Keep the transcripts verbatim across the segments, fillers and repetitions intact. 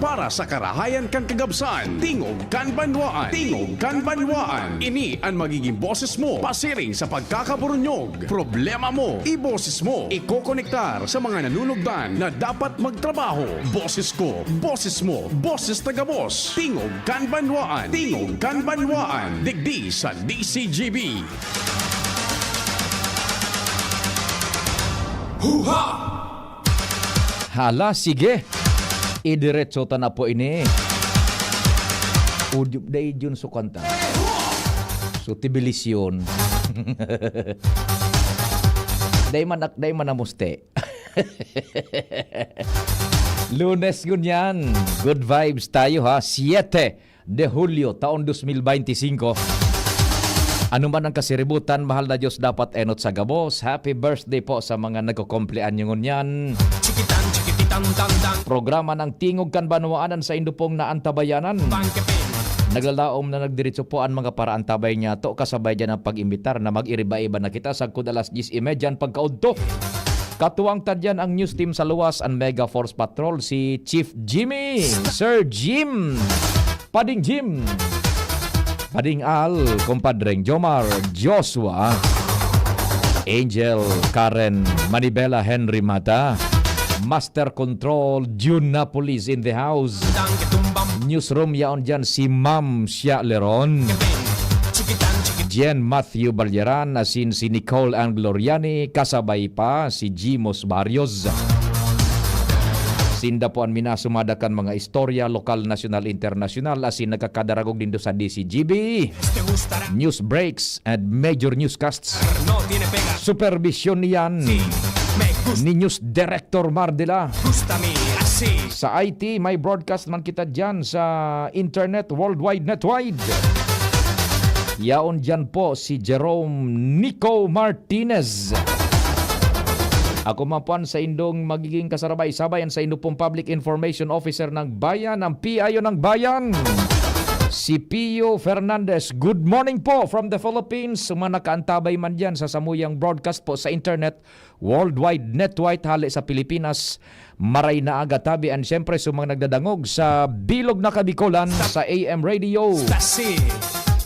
Para sa karahayan kan kagabsan, tingog kan banwaan. Tingog kan banwaan. Ini an magiging boses mo pasiring sa pagkakaburunyog. Problema mo, iboses mo. Ikokonektar sa mga nanunugdan na dapat magtrabaho. Boses ko, boses mo, boses na gabos. Tingog kan banwaan. Tingog kan banwaan. Digdi sa D C G B. Huha! Hala, sige. Idiretso ta na po ini. Udyo, dai Jun so kanta. So, tibilisyon. Dai man ak-, dai man namuste. Lunes ngunyan. Good vibes tayo, ha. Siete de Julio, taon dos mil beintisinko. Ano man ang kasiributan, mahal na Diyos, dapat enot sa gabos. Happy birthday po sa mga nagkukumpleanyo ngunyan. Chikitan, chikipitan, tan, tan. Programa ng Tingog kan Banwaan an saindo pong naantabayanan. Bangkepin. Naglalaom na nagdiretso po an mga paraantabay niyato, kasabay diyan ang pag-imbitar na mag-iriba-iba na kita sagkod alas dyes y media an pagkaudto. Katuwang ta diyan ang news team sa luwas, an Mega Force Patrol, si Chief Jimmy, Sir Jim, Pading Jim, Pading Al, Compadreng Jomar, Joshua, Angel, Karen, Manibela, Henry Mata, Master Control, June Napolis in the house. Newsroom, yaon diyan si Ma'am Shia Leron, Jen Matthew Balyeran, asin si Nicole Ann Gloriani, kasabay pa si Jimos Barrios. Sinda po an minasumada kan mga istorya, lokal, nasyonal, internasyonal, asin nagkakadaragog nindo sa D C G B. News breaks and major newscasts. Superbisyon niyan ni News Director Mardela. Sa I T, may broadcast man kita diyan sa internet, worldwide, netwide. Yaon diyan po si Jerome Nico Martinez. Ako man po an saindong magiging kasarabay-sabay, an saindo pong Public Information Officer ng Bayan, ang P I O ng Bayan, si Pio Fernandez. Good morning po from the Philippines. Sa mga nakaantabay man diyan sa samuyang broadcast po sa internet, worldwide, netwide, hale sa Pilipinas, maray na aga tabi, and syempre sa mga nagdadangog sa bilog na Kabikolan sa A M Radio.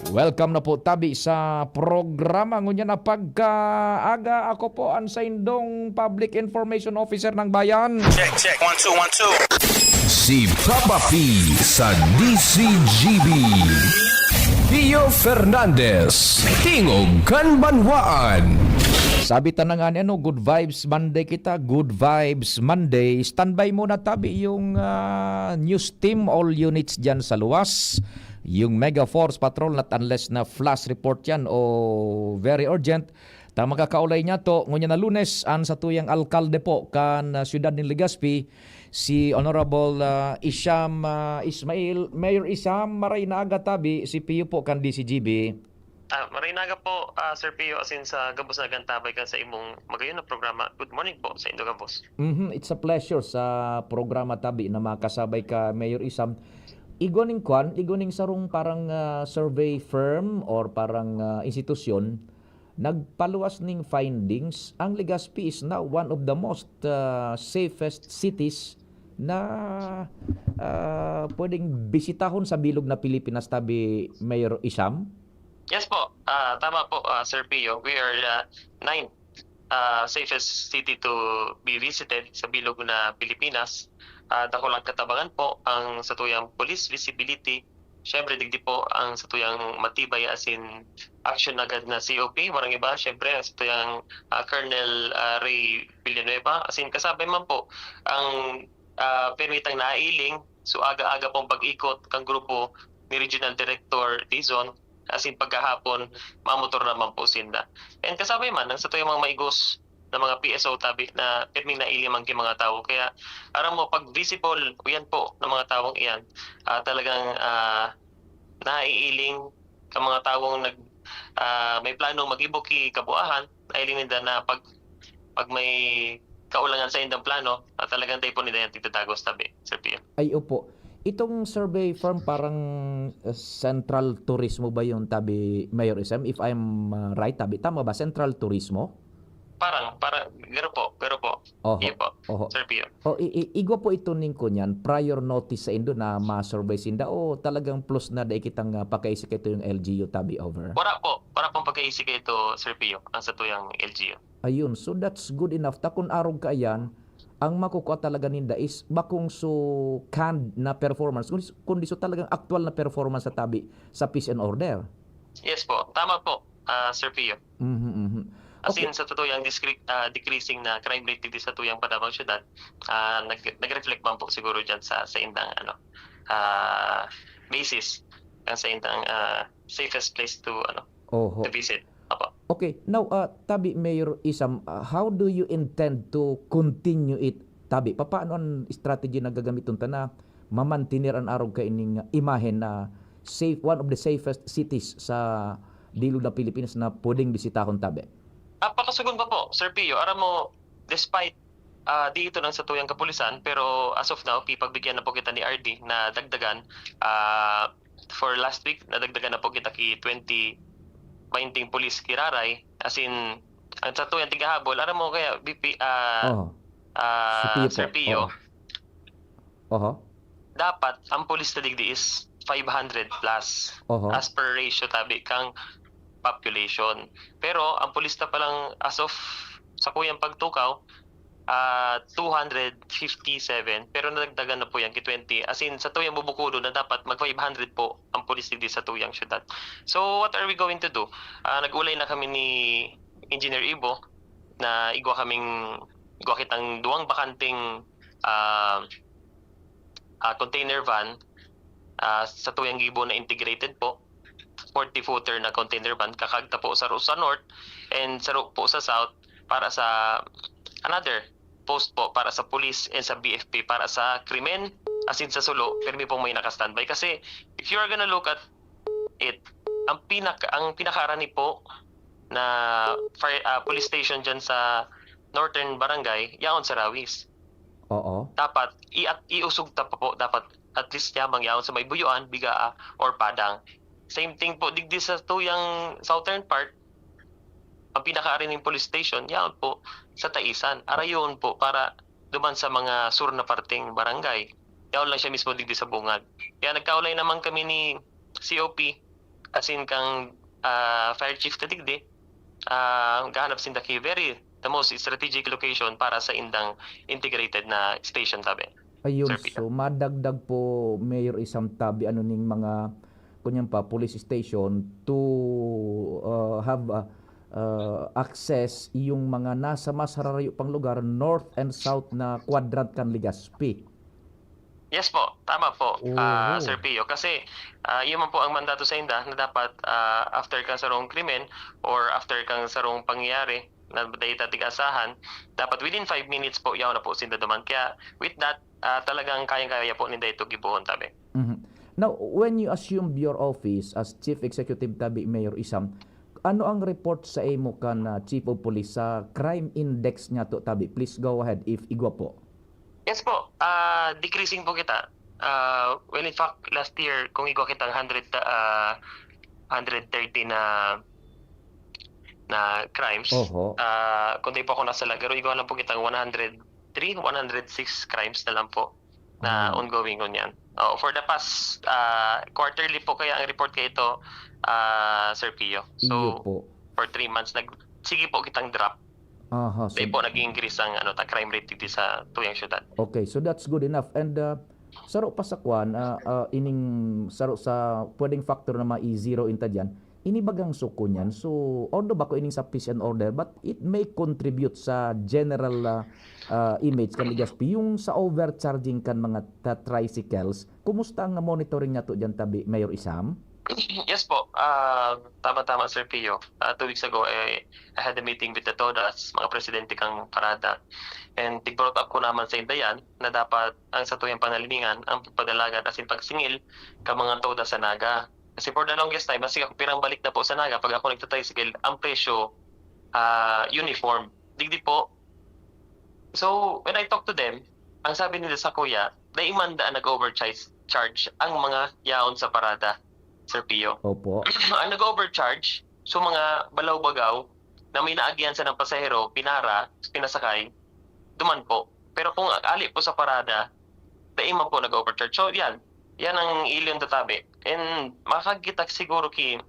Welcome na po tabi sa programa ngunyan na pagkaaga. Ako po an saindong Public Information Officer ng Bayan. Check, check. One, two, one, two. Si Papa P sa D C G B. Pio Fernandez, Tingog kan Banwaan. Sabi ta na nga ni ano, good vibes Monday kita, good vibes Monday. Standby muna tabi yung, ah, news team, all units dyan sa luwas. Yung Mega Force Patrol, not unless na flash report yan o very urgent. Ta makakaulay niyato, ngunyan na Lunes, an satuyang alkalde po kan, ah, siyudad nin Legazpi, si Honorable, ah, Isham, ah, Ismail. Mayor Isham, maray na aga tabi, si Pio po kan D C G B. Ah, maray na aga po, ah, Sir Pio, asin sa gabos na gantabay kan sa imong magayon na programa. Good morning po sa indo gabos. Mhm, it's a pleasure sa programa tabi na makasabay ka, Mayor Isham. Igwa ning kwan, igwa ning sarong parang, ah, survey firm or parang, ah, institusyon, nagpaluwas ning findings, ang Legazpi is now one of the most, ah, safest cities na, ah, pwedeng bisitahon sa bilog na Pilipinas, tabi Mayor Isham? Yes po. Ah, tama po, ah, Sir Pio. We are, ah, ninth, ah, safest city to be visited sa bilog na Pilipinas. Ah, dakulang katabangan po ang satuyang police visibility. Siyempre, digdi po ang satuyang matibay asin action agad na C O P. Walang iba, siyempre, ang satuyang, ah, Colonel, ah, Ray Villanueva. Asin kasabay man po ang, ah, permitang nailing. So, aga-aga pong pag-ikot kang grupo ni Regional Director Dizon. Asin pagkahapon, mamotor naman po sinda. And kasabay man, ang satuyang mga maigos na mga P S O tabi na pirming nailing man ki mga tawo. Kaya, aram mo, pag visible, yan po, ng mga tawong iyan, ah, talagang, ah, naiiling ka mga tawong nag-, ah, may plano mag-ibo ki kabuahan, nailing ninda na pag, pag may kaulangan sa indang plano, ah, talagang dai po ninda yan tigtatagos tabi, Sir Pio. Ay, opo. Itong survey firm, parang, uh, Central Turismo ba yun, tabi, Mayor Isam? If I'm, uh, right, tabi, tama ba? Central Turismo? Parang, parang, garo po, garo po. Oho. Iyo po, Oho. Sir Pio. O, i- i- igwa po ito ning kunyan, prior notice sa indo na ma-survey sinda o talagang plus na dai kitang ah, pakaisi kaito yung L G U tabi over? Wala po. Wala pong pagkaisi kaito, Sir Pio, ang sa tuyang L G U. Ayun, so that's good enough. Ta kun arog kaiyan, ang makukua talaga ninda is bakong so canned na performance, kundi, kundi so talagang aktual na performance sa tabi sa peace and order. Yes po. Tama po, ah, Sir Pio. Mhm, mhm. As Okay. in, sa totoo yung discre- ah, decreasing na crime rate digdi sa tuyang Panabang Syudad, ah, nag- nag-reflect man po siguro dyan sa, sa indang ano, ah, basis, ang sa indang ah, safest place to ano Oho. to visit. Apo. Okay, now, ah, tabi, Mayor Isam, ah, how do you intend to continue it, tabi? Papaano ang strategy na gagamiton ta na mamantener an arog kaining imahen na safe, one of the safest cities sa bilog na Pilipinas na pwedeng bisitahon, tabi? Ah, pakasugon pa po, Sir Pio. Aram mo, despite ah, di ito nang satuyang kapulisan, pero as of now, pipagbigyan na po kita ni R D na dagdagan. Ah, for last week, nadagdagan na po kita ki twenty, twenty police kiraray. As in, ang satuyang tigahabol, aram mo kaya, B P, ah, Oh, ah, Sir Pio Sir po. Pio, Oo. Oho. dapat ang pulis na digdi is five hundred plus Oho. as per ratio tabi kang population. Pero ang pulis na palang as of sa kuyang pagtukaw, ah, two hundred fifty-seven, pero nadagdagan na po yan ki twenty. As in, sa tuyang bubukudo na dapat mag five hundred po ang pulis digdi sa tuyang syudad. So, what are we going to do? Ah, nag-ulay na kami ni Engineer Ibo na igwa kaming, igwa kitang duwang bakanting ah, ah, container van, ah, sa tuyang gibo na integrated po, forty-footer na container van, kakagta po saro sa north and saro po sa south para sa another post po para sa police and sa B F P para sa krimen, as in sa sulo, pirmi pong may naka-standby. Kasi if you are gonna look at it, ang pinaka ang pinakaarani po na fire, ah, police station diyan sa Northern Barangay, yaon sa Rawis. Oo. Dapat i iusog ta pa po, dapat at least yamang yaon sa may Buyuan, Bigaa, or Padang. Same thing po digdi sa tuyang southern part, ang pinakaarining police station, yaon po sa Taisan. Arayon po para duman sa mga sur na parteng barangay. Yaon lang siya mismo digdi sa bungad. Kaya nagkaulay naman kami ni C O P, as in kang ah, fire chief ta digdi, ah, gahanap sinda ki very the most strategic location para sa indang integrated na station tabi. Ayun, Sir Peter. So madagdag po, Mayor Isam, tabi ano ning mga kunyan pa police station to uh, have uh, uh, access yung mga nasa mas hararayo pang lugar, north and south na quadrant kan Legazpi. Yes po, tama po, ah, Oo. Sir Pio. Kasi ah, yun man po ang mandato sa inda na dapat ah, after kang sarong krimen or after kang sarong pangyayari na dahil tatig-asahan, dapat within five minutes po, yaw na po sinda duman. Kaya with that, ah, talagang kayang-kaya po ninda ito gibuhon tabi. Mhm. Now, when you assumed your office as Chief Executive tabi, Mayor Isam, ano ang report sa imo kan ah, Chief of Police sa crime index niyato tabi? Please go ahead if igwa po. Yes po, ah, decreasing po kita. Ah, well, in fact, last year, kung igwa kitang hundred, ah, hundred thirty na na crimes, Oho. ah, kung di po ako nasa lagaro, igwa lang po kitang one hundred three, one hundred six crimes na lang po na Ah. ongoing ngunyan. Oh, for the past ah, quarterly po kaya ang report kayo ito, ah, Sir Pio. Iyo So, po. for three months, nag sige po kitang drop. Aha, so, Dahil po nag-increase ang ano, ta crime rate dito sa tuyang syudad. Okay, so that's good enough. And uh, saro pa sa kwan, uh, uh, ining saro sa pwedeng factor na mai-zero inta dyan, ini bagang suko niyan. So, although bako ining sa peace and order, but it may contribute sa general uh, uh, image kan Legazpi. Yung sa overcharging kan mga ta- tricycles, kumusta ang monitoring niyato dyan tabi, Mayor Isam? Yes po, ah, tama-tama Sir Pio. Ah, two weeks ago, eh, I had a meeting with the TODAs, mga presidente kang parada. And tig-brought up ko naman sa inda yan na dapat ang satuyang panalimingan, ang pagpanalagad asin pagsingil ka mga TODAs sa Naga. Kasi for the longest time, kasi ako pirang balik na po sa Naga pag ako nagta-tricycle, ang presyo ah, uniform. Digdi po. So, when I talk to them, ang sabi nila sa kuya, dai man daan nag-overcharge charge ang mga yaon sa parada, Sir Pio. Opo. Ang nag-overcharge, so mga balaw-bagaw na may naagihan sa ng pasahero, pinara, pinasakay, duman po. Pero kung ali po sa parada, dai man po nag-overcharge. So, yan. Yan ang ilyon tatabi. And makakita siguro ki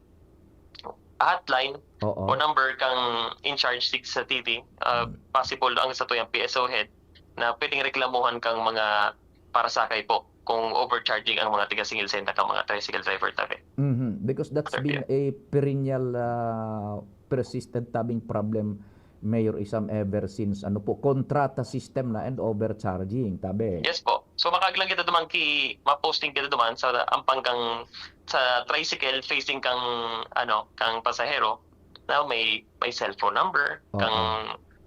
hotline Oo. o number kang in charge sig sa T T, ah, Mm. possible ang sa tuyang P S O head na pwedeng reklamuhan kang mga parasakay po kung overcharging ang mga tiga Singil Senda kang mga tricycle driver tabi. Mhm. Because that's Sir been Pierre. a perennial, ah, persistent tabing problem, Mayor Isam, ever since, ano po, kontrata system na and overcharging, tabi. Yes po. So, makaaglang kita duman ki, maposting kita duman sa ampang kang, sa tricycle facing kang, ano, kang pasahero na may, may cellphone number, Oo. kang,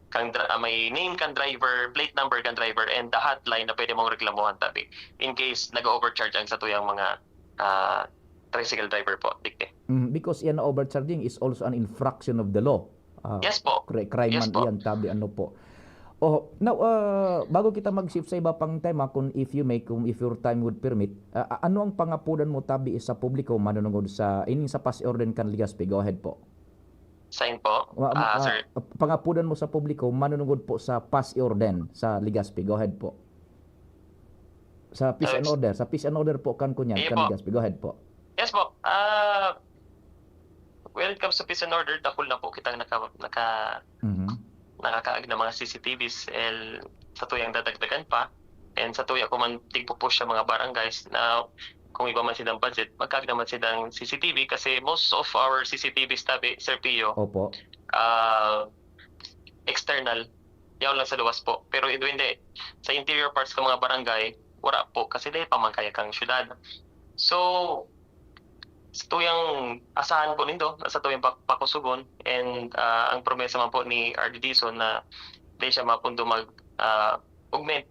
kang dra-, ah, may name kang driver, plate number kang driver, and the hotline na pwede mong reklamuhan tabi in case nag-overcharge ang sa tuyang mga, ah, tricycle driver po, digdi. Mm, because yan na overcharging is also an infraction of the law. Ah, Yes po. cri-, crime Yes man po. iyan, tabi ano po. Oh, now, ah, bago kita mag-shift sa iba pang tema, kung if you may, kung if your time would permit, ah, ah, ano ang pangapudan mo tabi sa publiko manunungod sa, ining sa pasi orden kan Legazpi? Go ahead po. Sain po? Wa-, Ah, ah, sir. pangapudan mo sa publiko manunungod po sa pasi orden sa Legazpi? Go ahead po. Sa peace Sir, and order, sa peace and order po kan kunyan, Iyo kan po. Legazpi. Go ahead po. Yes po. Ah, when it comes to peace and order, dakul na po kitang naka-, naka-, Mhm. nakakaag na mga C C T Vs, el, sa tuyang dadagdagan pa. And sa tuya ko man, tigpo-push sa mga barangays na kung iba man silang budget, magkaag naman silang C C T V kasi most of our C C T Vs tabi, Sir Pio, Opo. ah, external. Yaon lang sa luwas po. Pero hindi, hindi. Sa interior parts ng mga barangay, wala po kasi dahil pa man kaya kang syudad. So, sa tuyang asahan po nindo, sa tuyang pak-, pakusugon, and, ah, ang promesa man po ni R D Dizon na di siya mapundo mag, ah, augment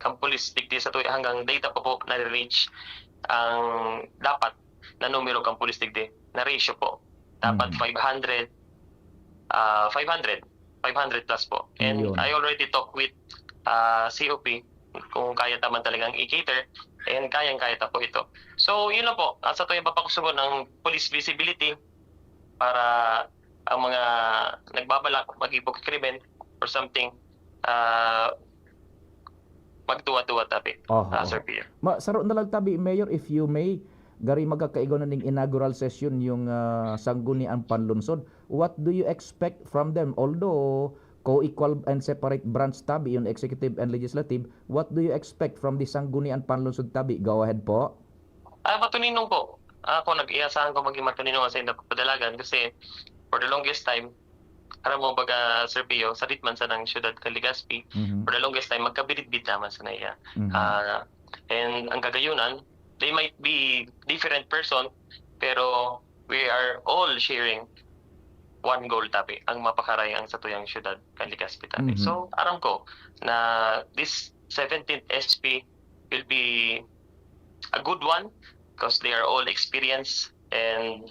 kang pulis digdi sa tuya hanggang data pa po nare-reach ang dapat na numero kang pulis digdi, na ratio po. Dapat Mm. five hundred, ah, five hundred, five hundred plus po. And Ayun. I already talked with, ah, C O P kung kaya ta man talagang i-cater, and kayang-kaya ta po ito. So, yun lang po. Ah, sa tuyang papakusugon ang police visibility para ang mga nagbabalak mag-ibog krimen or something, ah, magduwa-duwa tabi, Oho, ah, Sir oho. Pierre. Ma-, saro na lang tabi, Mayor, if you may, gari magkakaigo na ning inaugural session yung, ah, Sangguniang Panlungsod. What do you expect from them? Although, co-equal and separate branch tabi, yung executive and legislative, what do you expect from the Sangguniang Panlungsod tabi? Go ahead po. Ah, matuninong po. Ako, nag-iasahan ko maging matuninong sa inda padalagan kasi for the longest time, aram mo, baga, Sir Pio, sadit man sa nang syudad kan Legazpi, Mhm. for the longest time, magkabidbid naman sa naiya. Mhm. Ah, and ang kagayunan, they might be different person, pero we are all sharing one goal, tabi, ang mapakaray ang satuyang syudad kan Legazpi, tabi. Mhm. So, aram ko na this seventeenth S P will be a good one 'cause they are all experienced and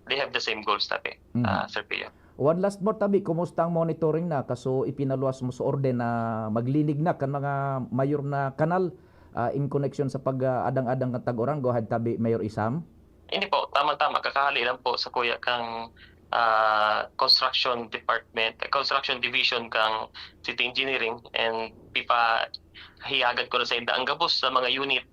they have the same goals, tabi, Mhm. ah, Sir Pio. One last more, tabi, kumusta ang monitoring na? Kaso ipinaluwas mo sa orde na maglinig na kan mga mayor na kanal, ah, in connection sa pag, ah, adang-adang kan Tagurang. Go ahead, tabi, Mayor Isam. Hindi po, tamang-tama, kakahali lang po sa kuya kang, ah, construction department, construction division kang City Engineering, and ipahayagad ko na sa inda ang gabos sa mga unit,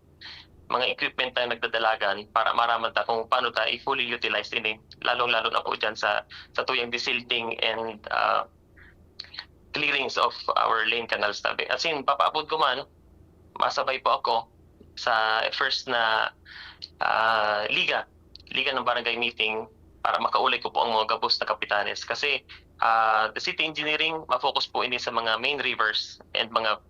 mga equipment na nagdadalagan para maraman ta kung paano ta i-fully utilize ini, lalong-lalo na po dyan sa, sa tuyang desilting and, ah, clearings of our lane canals, tabi. As in, papaabot ko man, masabay po ako sa first na, ah, liga, liga ng barangay meeting para makaulay ko po ang mga gabos na kapitanes. Kasi, ah, the city engineering, ma-focus po ini sa mga main rivers and mga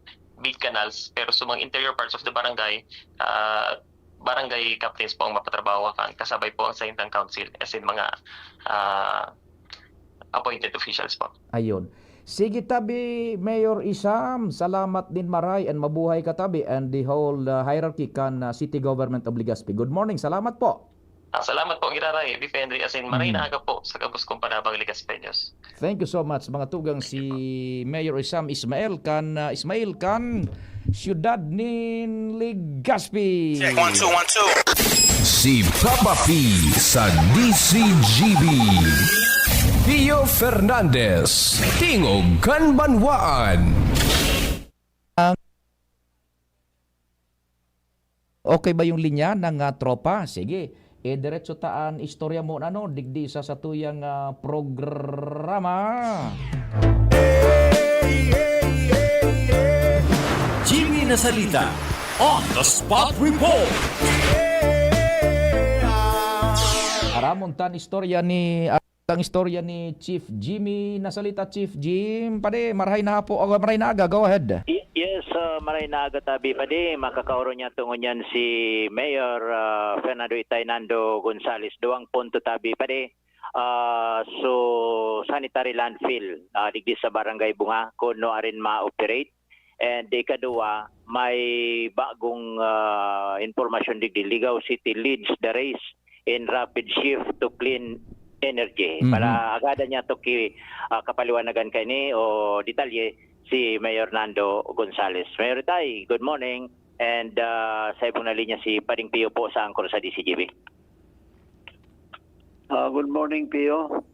big canals. Pero sa mga interior parts of the barangay, ah, barangay captains po ang mapatrabaho kan, kasabay po ang sa indang council, as in mga, ah, appointed officials po. Ayun. Sige, tabi, Mayor Isam, salamat din maray and mabuhay ka, tabi, and the whole, uh, hierarchy kan, uh, City Government of Legazpi. Good morning, salamat po. Ah, salamat po, Giraray, Bipe Henry, as in, maray Mm. na aga po sa gabos kong panabang Legazpeños. Thank you so much, mga tugang. Si Mayor Isam Ismail kan, uh, Ismail kan Siyudad nin Legazpi. Check, one, two, one, two. Si Papa P sa D C G B. Pio Fernandez, Tingog kan Banwaan. Okay ba yung linya ng, ah, tropa? Sige, eh, diretso ta an istorya mo, ano, digdi sa satuyang, ah, programa. Jimmy Nasalita on the spot report. Aramon tan istorya ni, ah, ang istorya ni Chief Jimmy Nasalita. Chief Jim, padi, marahay na hapo, ah, marahay na aga, go ahead. Y- Yes, uh, maray na aga tabi padi, makakaoro niya tungon niyan si Mayor uh, Fernando Itay Nando Gonzales. Duwang punto tabi padi. Uh, so, sanitary landfill uh, digdi sa Barangay Bunga, kung no arin ma-operate. And ikaduwa, may bagong uh, impormasyon digdi. Ligao City leads the race in rapid shift to clean energy. Mhm. Para agada niya to ki uh, kapaliwanagan kaini o detalye si Mayor Nando Gonzales. Mayor Tay, good morning. And uh, sa ibong na linya si Pading Pio po sa angkor sa D C G B. Ah, good morning, Pio.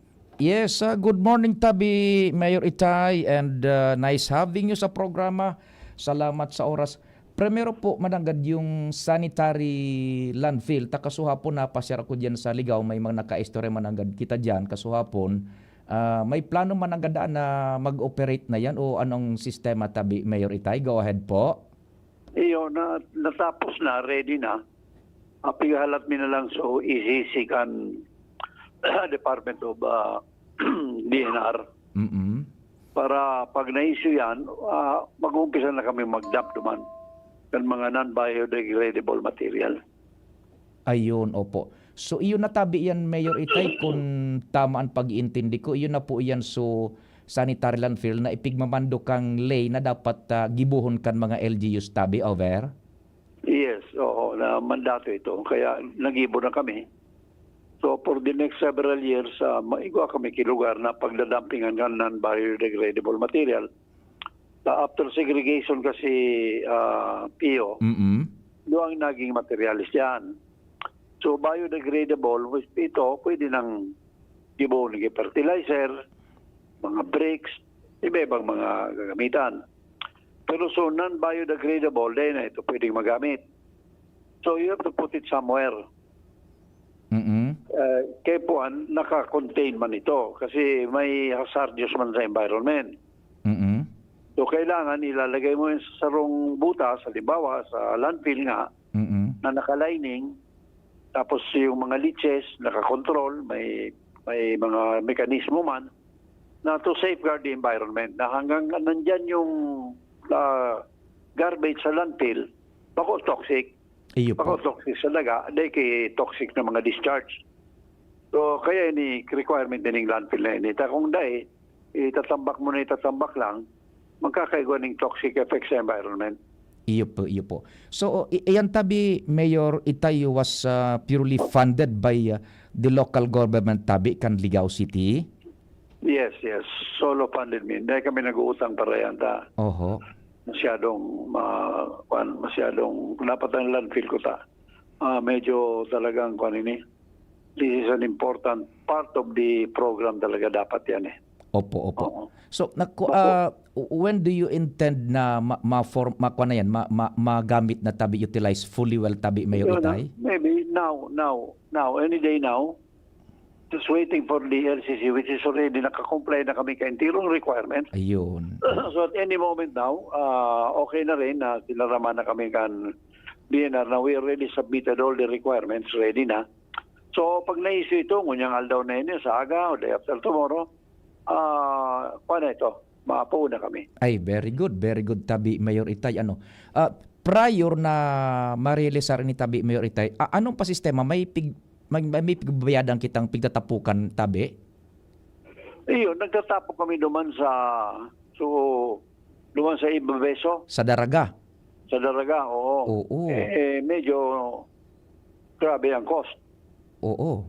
Yes, uh, good morning tabi, Mayor Itay, and uh, nice having you sa programa. Salamat sa oras. Primero po, mananggad yung sanitary landfill. Takasuhapon, napasyar ako dyan sa Ligao, may mga nakaistorya mananggad kita dyan, kasuhapon. Ah, may plano mananggad na mag-operate na yan o anong sistema tabi, Mayor Itay? Go ahead po. Iyo, na, natapos na, ready na. Ang pighahalat mi na lang so isisig an Department of ah, D N R. Mm-mm. Para pag na-issue yan, ah, mag-uumpisa na kami mag-dump duman ng mga non-biodegradable material. Ayun, opo. So, iyo natabi yan, Mayor Itay, kung tama ang pag-iintindi ko, iyo na po yan so sanitary landfill na ipigmamando kang ley na dapat ah, gibuhon kan mga L G Us tabi, over? Yes, oo, na mandato ito. Kaya nagibo na kami. So for the next several years, uh, maigwa kami ki lugar na pagdadampingan ng non-biodegradable material. Uh, after segregation kasi, uh, Pio, Mm-mm. doon ang naging materials yan. So biodegradable, which ito, pwede nang gibo ng fertilizer, mga bricks, iba-ibang mga gagamitan. Pero so non-biodegradable, dahil na ito pwedeng magamit. So you have to put it somewhere. Mm-mm. Uh, kaya puan, naka-contain man ito kasi may hazardous man sa environment. Mm-mm. So kailangan ilalagay mo yung sa sarong butas, halimbawa sa landfill nga, Mm-mm. na naka-lining, tapos yung mga leaches, naka-control, may, may mga mekanismo man na to safeguard the environment na hanggang nandyan yung ah, garbage sa landfill, bako toxic. Iyo Bako po. toxic sa daga, dahil kay toxic na mga discharge. So, kaya ini requirement din ng landfill na ini. Ta kung dai, itatambak mo na itatambak lang, magkakaigwa ng toxic effects sa environment. Iyo po, iyo po. So, i- iyan tabi, Mayor Itay was uh, purely funded by uh, the local government tabi kan Ligao City? Yes, yes. Solo funded mi. Dahil kami nag-uutang para yan. Ta. Oho. Masyadong, ma, kwan, masyadong, dapat ang landfill ko ta. Ah, medyo talagang, kwan ini, this is an important part of the program talaga dapat yan eh. Opo, opo. Oo. So, naku, Opo. ah, when do you intend na ma, ma, form, ma, kwan na yan, ma, ma, magamit na tabi, utilize fully well tabi, Mayor Yun, Itay? ah, maybe now, now, now, any day now. Just waiting for the L C C, which is already nakakomply na kami ka entirong requirement. Ayun. So at any moment now, ah, okay na rin na sinarama na kami kan D N R na we already submitted all the requirements, ready na. So pag na-issue ito, ngunyang aldaw na yun, sa aga o day after tomorrow, ah, kuha na ito, mapuo na kami. Ay, very good, very good tabi, Mayor Itay. Ano, ah, prior na ma-realisar ni tabi, Mayor Itay, ah, anong pa sistema? May pig, may, may pigbabayadan kitang pigtatapukan tabi? Iyo, nagtatapok kami duman sa, so, duman sa Ibabeso, Sa Daraga? Sa Daraga, oo. Oo. Eh, medyo grabe ang cost. Oo.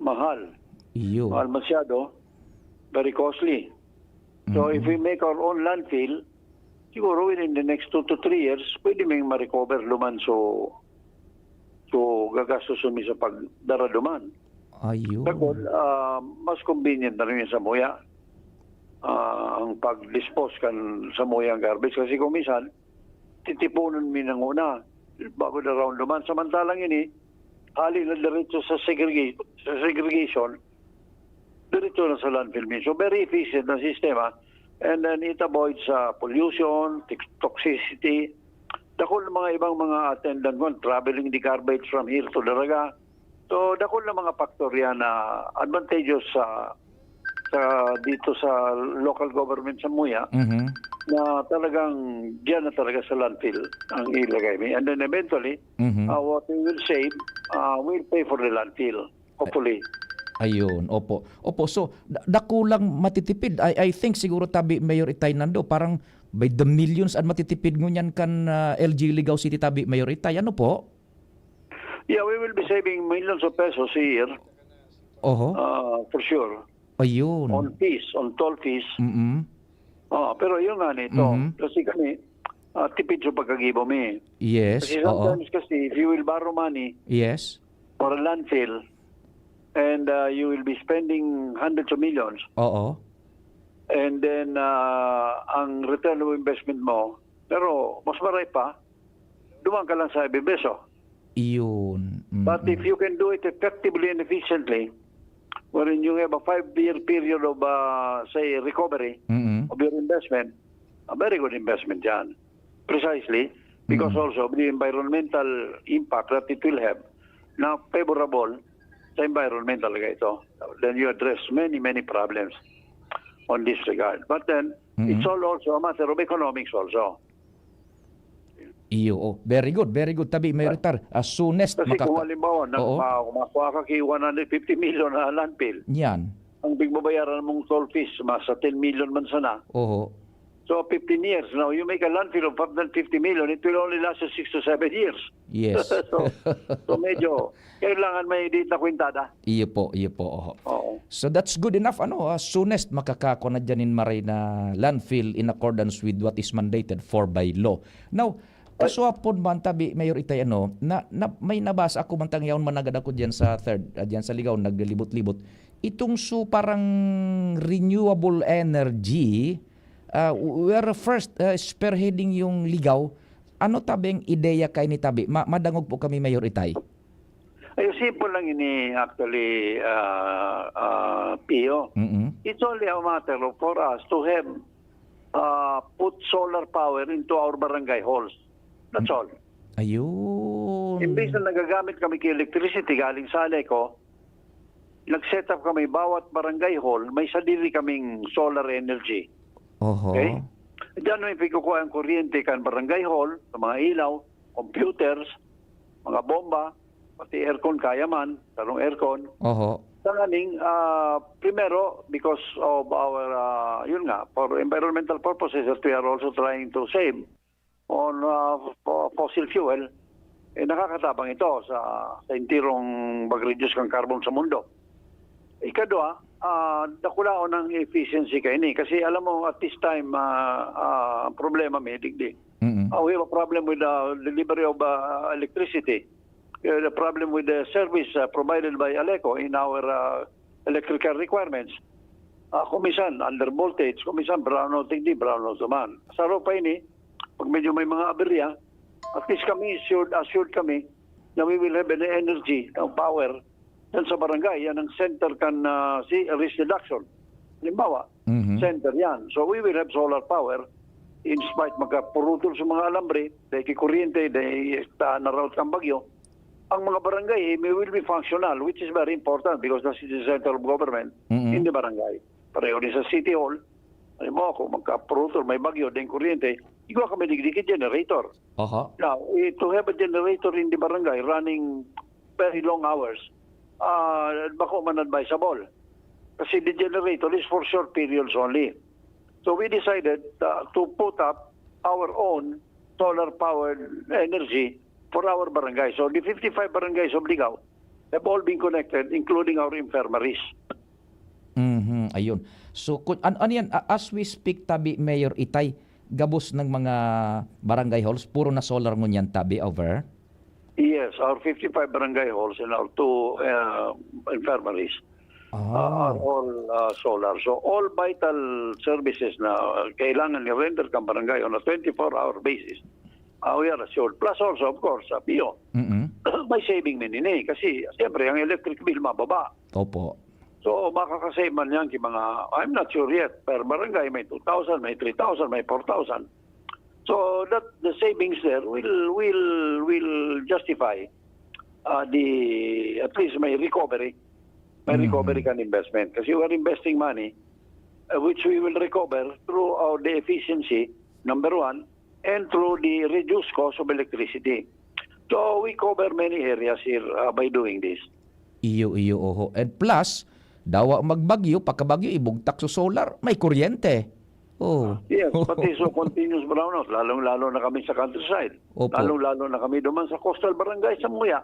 Mahal. Iyo. Mahal masyado. Very costly. So, Mm-mm. if we make our own landfill, siguro within the next two to three years, pwede may ma-recover duman. So, so gagastos mi sa pagdara duman. Ayun. Sagol, ah, mas convenient na rin yung samuya. Ah, ang pag-dispose kan samuya ang garbage. Kasi kung minsan, titipunan mi nang una. bago na round naman. Samantalang ini, hali na diretso sa segregation, sa segregation, diretso na sa landfill mismo. So, very efficient na sistema. And then it avoids uh, pollution, tox- toxicity. Dakul na mga ibang mga attendant ko, traveling the garbage from here to Daraga. So, dakul na mga factor yan na advantageous sa, sa dito sa local government sa Muya Mhm. na talagang diyan na talaga sa landfill ang ilagay mi. And then eventually, Mhm. uh, what we will save uh, will pay for the landfill, hopefully. Ayun, opo. Opo, so da- dakulang matitipid. I I think siguro tabi Mayor Itay Nando, parang by the millions an matitipid ngunyan kan ah, L G Ligao City tabi Mayor Itay. Ano po? Yeah, we will be saving millions of pesos a year, Oho. uh, for sure. Ayun. On fees, on toll fees. Mm-mm. Oh, pero yun nga nito. Mhm. Kasi kami, uh, tipid sa pagkagibo mi. Yes, Kasi oo. sometimes kasi, if you will borrow money Yes. for a landfill, and uh, you will be spending hundreds of millions, Oo. and then uh, ang return of investment mo, pero mas maray pa, duman ka lang sa Ibibeso. Iyon. But if Mm-mm. you can do it effectively and efficiently, wherein you have a five-year period of, uh, say, recovery Mm-mm. of your investment, a very good investment yan. Precisely, because Mm-mm. also of the environmental impact that it will have na favorable sa environment talaga ito. Then you address many, many problems on this regard. But then, Mm-mm. it's all also a matter of economics also. Iyo, oh. Very good, very good. Tabi, Mayor Tar. As soonest Kasi kung makaka- halimbawa, nag, Oo. ma- kumakuha ka ki one hundred fifty million na landfill, Yan. ang bigbabayaran mong toll fees, masa ten million man sana. Oho. So, fifteen years. Now, you make a landfill of five hundred fifty million, it will only last you six to seven years. Yes. So, so medyo, kailangan may di na kwintada. Iyo po, iyo po. Oho. Oo. So that's good enough, ano, ah, soonest makakakuna dyan nin maray na landfill in accordance with what is mandated for by law. Now, Ay. kaswapon man tabi, Mayor Itay, ano, na, na, may nabasa ako mantang yaon managad ako dyan sa third, ah, dyan sa Ligaw, naglilibot-libot. Itong su parang renewable energy, ah, we are first, ah, spearheading yung Ligaw. Ano tabi ang ideya kaini tabi? Ma madangog po kami, Mayor Itay. Ay, simple lang ini actually, ah, ah, Pio. Mm. It's only a matter of for us to have, ah, put solar power into our barangay halls. That's Mm. all. Ayun. Imbes na nagagamit kami ki electricity galing sa Aleco, nag-set up kami, bawat barangay hall, may sadiri kaming solar energy. Oho. Okay? Diyan may pagkukuha ang kuryente kan barangay hall, sa mga ilaw, computers, mga bomba, pati aircon, kaya man, sarong aircon. Oho. Tanganing, ah, primero, because of our, ah, yun nga, for environmental purposes that we are also trying to save on, ah, fo- fossil fuel, eh, nakakatabang ito sa, sa entirong mag-reduce ng carbon sa mundo. Ikadwa, ah, dakulaon ang efficiency kaini. Kasi alam mo, at this time, ah, ah, ang problema, may digdi. Mm. Ah, we have a problem with the delivery of, ah, electricity. We have a problem with the service, ah, provided by Aleco in our, ah, electrical requirements. Ah, kumisan, under voltage, kumisan, brownout, hindi, brownout naman. Sa pa ini, pag medyo may mga aberya, at least kami, assured, assured kami na we will have an energy, ng power, dyan sa barangay. Yan ang center kan, ah, si risk reduction. Halimbawa, Mhm. center yan. So we will have solar power in spite magkapurutol sa mga alambre, dahil kay kuryente, dahil ta, na-route kang bagyo. Ang mga barangay, eh, may, will be functional, which is very important because that's the center of government Mm-mm. in the barangay. Pareho din sa City Hall. Halimbawa, kung magkapurutol, may bagyo, dahil kuryente, igwa kami digdi ki generator. Aha. Now, eh, to have a generator in the barangay running very long hours, ah, bako man advisable. Kasi the generator is for short periods only. So we decided, uh, to put up our own solar-powered energy for our barangay. So the fifty-five barangays of Ligao have all been connected, including our infirmaries. Mhm, ayun. So, kun, an, ano yan, a, as we speak, tabi, Mayor Itay, gabos ng mga barangay halls, puro na solar ngunyan, tabi, over? Yes, our fifty-five barangay halls and our two, uh, infirmaries, uh, are Ah. all, uh, solar. So, all vital services na kailangan i-render kang barangay on a twenty-four hour basis Ah, we are assured. Plus also, of course, sa P O, Mm-mm. may saving man ini. Kasi, siyempre, ang electric bill mababa. Opo. So, makaka-save man yan ki mga, I'm not sure yet, per barangay may two thousand, may three thousand, may four thousand. So, that, the savings there will, will, will justify, ah, the, at least may recovery. May Mhm. recovery kan investment. Kasi we are investing money, uh, which we will recover through our, the efficiency, number one, and through the reduced cost of electricity. So, we cover many areas here, uh, by doing this. Iyo, iyo, oho. And plus, dawa magbagyo, pagkabagyo, ibugtak sa solar, may kuryente. Oh. Yes, pati sa continuous brownout, lalong-lalo na kami sa countryside. Opo. Lalong-lalo na kami duman sa coastal barangay sa Muya.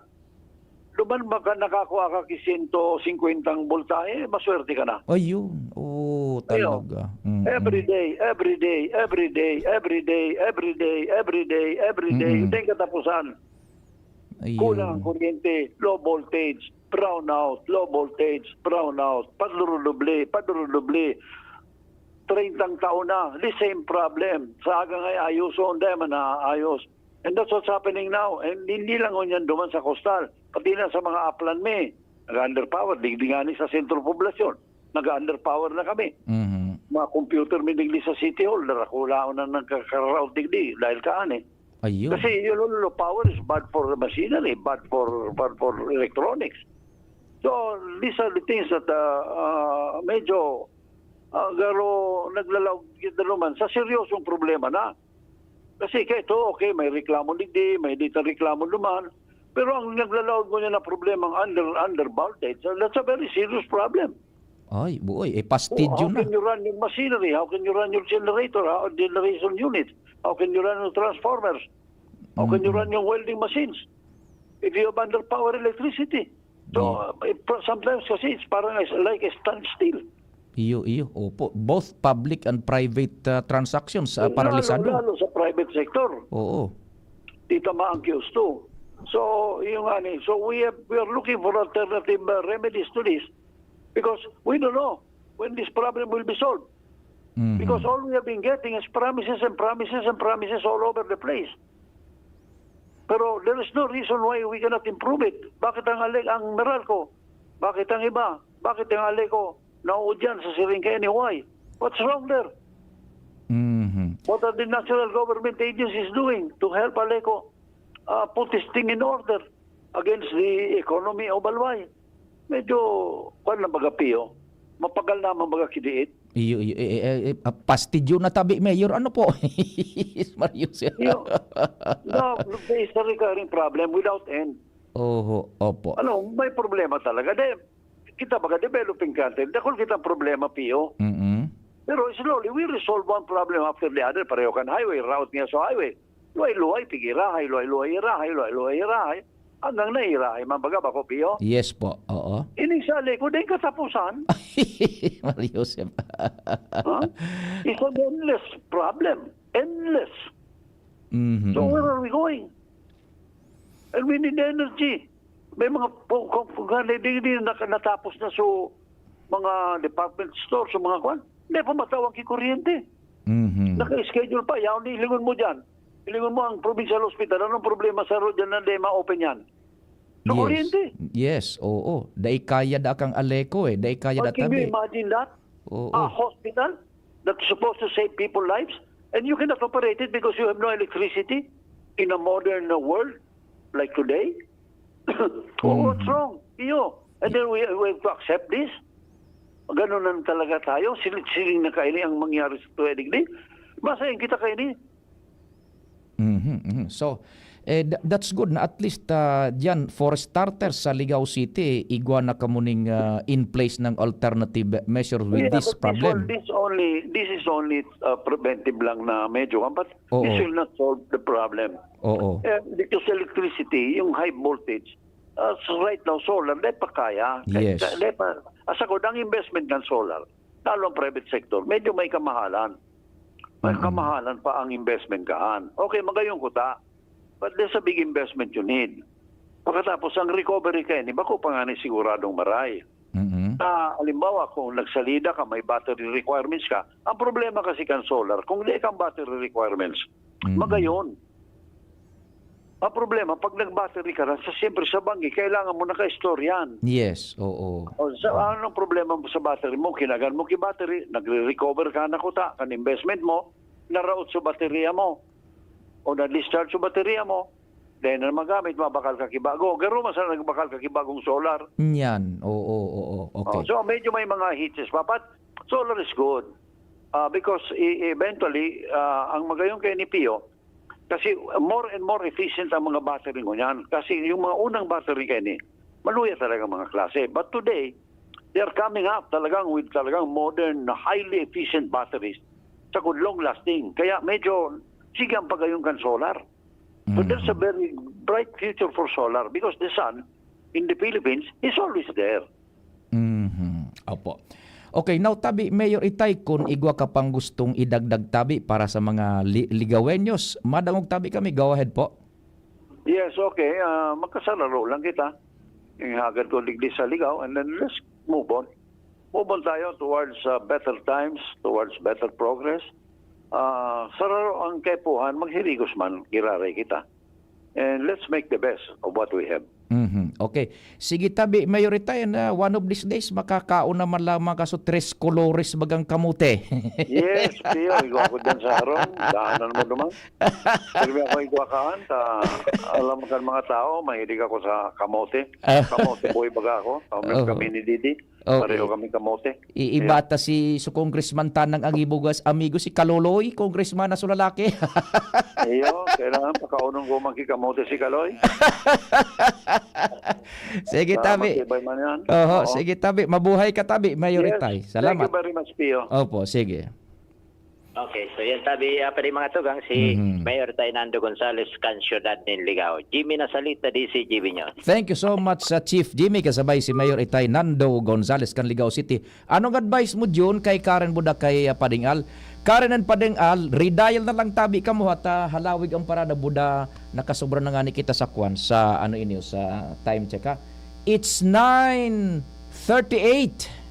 Duman baka nakakua ka ki sento singkwentang boltahe, maswerte ka na. Ayun. Oo, Ayun. talaga. Mm-mm. Every day, every day, every day, every day, every day, every day, every day. Mm-mm. Hindi katapusan. Ayun. Kulang ang kuryente, low voltage, brownout, low voltage, brownout, paduro-doble, paduro-doble. Trentang taon na, the same problem. Sa aga nga ayuson, di man naayos. And that's what's happening now. And hindi lang ngunyan duman sa coastal, pati na sa mga upland mi, nag-underpower, digdi nga ni sa sentro poblasyon, nag-underpower na kami. Mhm. Mga computer mi digdi sa City Hall, darakulaon na nagkakaraot digdi dahil kaani. Ayun. Kasi yung low power is bad for machinery, bad for, bad for electronics. So, these are the things that, uh, uh, medyo, uh, garo naglalaog kita naman sa seryosong problema na. Kasi kaito, okay, may reklamo digdi, may dito reklamo duman. Pero ang naglalaog mo niya na problema, ang under, under voltage, so that's a very serious problem. Ay, buoy, eh, Oh, pastidyo how na. can you run your machinery? How can you run your generator? How, generation unit? How can you run your transformers? How can you Mm. run your welding machines? If you have underpower electricity. So, Yeah. uh, it, sometimes kasi it's parang is like a standstill. Iyo, iyo. Opo. Both public and private, ah, transactions, ah, Lalo, paralisado. lalo sa private sector. Oo. Di tama ang Q S two. So, yung nga ni, so we have, we are looking for alternative, uh, remedies to this because we don't know when this problem will be solved. Mhm. Because all we have been getting is promises and promises and promises all over the place. Pero there is no reason why we cannot improve it. Bakit ang Ale-, ang Meralco? Bakit ang iba? Bakit ang Aleco nauudyan sa siring kaini? Why? What's wrong there? Mhm. What are the national government agencies doing to help Aleco, uh, put this thing in order against the economy of Albay? Medyo, kwan lang baga, Pio. Mapagal naman baga kidiit. Iyo, iyo, eh, eh, eh, eh, ah, pastidyo na tabi, Mayor. Ano po? Mario, sir. Iyo. No, there is a recurring problem without end. Oho, opo. Ano, may problema talaga. De, kita baga developing country, dakul kitang problema, Pio. Mm-mm. Pero slowly, we resolve one problem after the other. Pareho kan highway, route niya sa highway. Luhay-luhay, pigirahay, luhay-luhay, irahay, luhay-luhay, irahay. Hanggang nairahay man baga, bako, Pio? Yes po, oo. Ining sa likod, ay katapusan. Mario, sir. Ha? It's an endless problem. Endless. Mhm. So where are we going? And we need energy. May mga po, kung, kung, kung di, di, di naka-, natapos na so mga department store, so mga kwan, hindi pa matawag ki kuryente. Mhm. Naka-schedule pa, yaon, ilingon mo dyan. Ilingon mo ang provincial hospital, anong problema sa road dyan na di ma-open yan? Sa Yes. kuryente? Yes, oo. Dai kaya da kang Aleco eh. Dai kaya da But can you tabi. imagine that? Oo. A hospital that's supposed to save people lives, and you cannot operate it because you have no electricity in a modern, uh, world like today? Oh, what's Mhm. wrong? Iyo. And then we, we have to accept this? Ganun lang talaga tayo? Siling-siling na kaini ang mangyari sa tuwa digdi? Masahin kita kaini? Mhm, mhm. So, eh, tha-, that's good na at least, ah, diyan, for starters, sa Ligao City, igwa na kamo ning, ah, in place ng alternative measures with Yeah, this but this problem. one, this only, this is only, uh, preventive lang na medyo, but Oo. this will not solve the problem. Oo. Eh, dito sa electricity, yung high voltage, uh, so right now, solar, di pa kaya. Kaya, Yes. di pa, asa ko, ang investment ng solar, lalo ang private sector, medyo may kamahalan. May Mm-mm. kamahalan pa ang investment kaan. Okay, magayon ko ta. But there's a big investment you need. Pagkatapos, ang recovery kaini, bako pa nga ni siguradong maray. Mm-mm. Ah, halimbawa, kung nagsalida ka, may battery requirements ka. Ang problema kasi kan solar, kung di kang battery requirements, Mm-mm. magayon. Ang problema, pag nag-battery ka na, sa, siyempre sa banggi, kailangan mo naka-store yan. Yes, oo. O, sa, anong problema mo sa battery mo? Kinagan mo ki battery, nagre-recover ka na kuta, kan investment mo, naraot sa baterya mo. O na-discharge sa baterya mo, dahil na magamit, mabakal ka kibago. Garo man sana nagbakal ka kibagong solar. Yan, oo, oo, oo. Oh, Okay. So, medyo may mga hitches pa. But solar is good. Ah, because e- eventually, ah, ang magayon kay ni Pio, kasi more and more efficient ang mga battery ngunyan. Kasi yung mga unang battery kay ni, maluya talaga mga klase. But today, they are coming up talagang with talagang modern, highly efficient batteries. Sa good long lasting. Kaya medyo, sige ang pagayon kan solar. But there's a very bright future for solar because the sun in the Philippines is always there. Mhm. Opo. Okay, now tabi, Mayor Itay, kun igwa ka pang gustong idagdag tabi para sa mga li- Ligawenyos, madangog tabi kami. Go ahead po. Yes, okay. Ah, magkasararo lang kita. Yung hagad ko digdi sa ligaw, and then let's move on. Move on tayo towards ah, better times, towards better progress. Ah, sararo ang kaipuhan, maghirigos man, giraray kita. And let's make the best of what we have. Mhm. Okay. Sige tabi, Mayor Itay, na one of these days, makakaon naman lamang ka sa tres colores bagang kamote. Yes, Pio, igwa ko dyan sa harong. Daanan mo naman. Sabi ako igwa kaan, ta, alam mo kan mga tao, mahilig ako sa kamote. Kamote boy baga ako. Kami, Oo. kami ni Didi. Okay. Pareho kami kamote. Iiba ta si su Congressman Tanang Angibugas, amigo si Kaloloy, Congressman na su lalaki. Iyo, kailangan pakaunon ko magkikamote si Kaloy. Sige, Tama, tabi. matibay man yan. Oho, Oo. sige, tabi. Mabuhay ka, tabi, Mayor Yes, Itay. thank Salamat. you very much, Pio. Opo, sige. Okay, so yan tabi, ah, pwede mga tugang, si Mhm. Mayor Tainando Gonzales, kan siyudad nin Ligao. Jimmy Nasalita, D C G B News. Thank you so much sa Chief Jimmy, kasabay si Mayor Itay Nando Gonzales kan Ligao City. Anong advice mo, Jun, kay Karen Buda, kay ah, Pading Al? Karen and Pading Al, redial na lang tabi kamo at ah, halawig ang parada, Buda, nakasobra na nga ni kita sa kwan, sa ano inyo, sa time check ha. It's nine thirty-eight.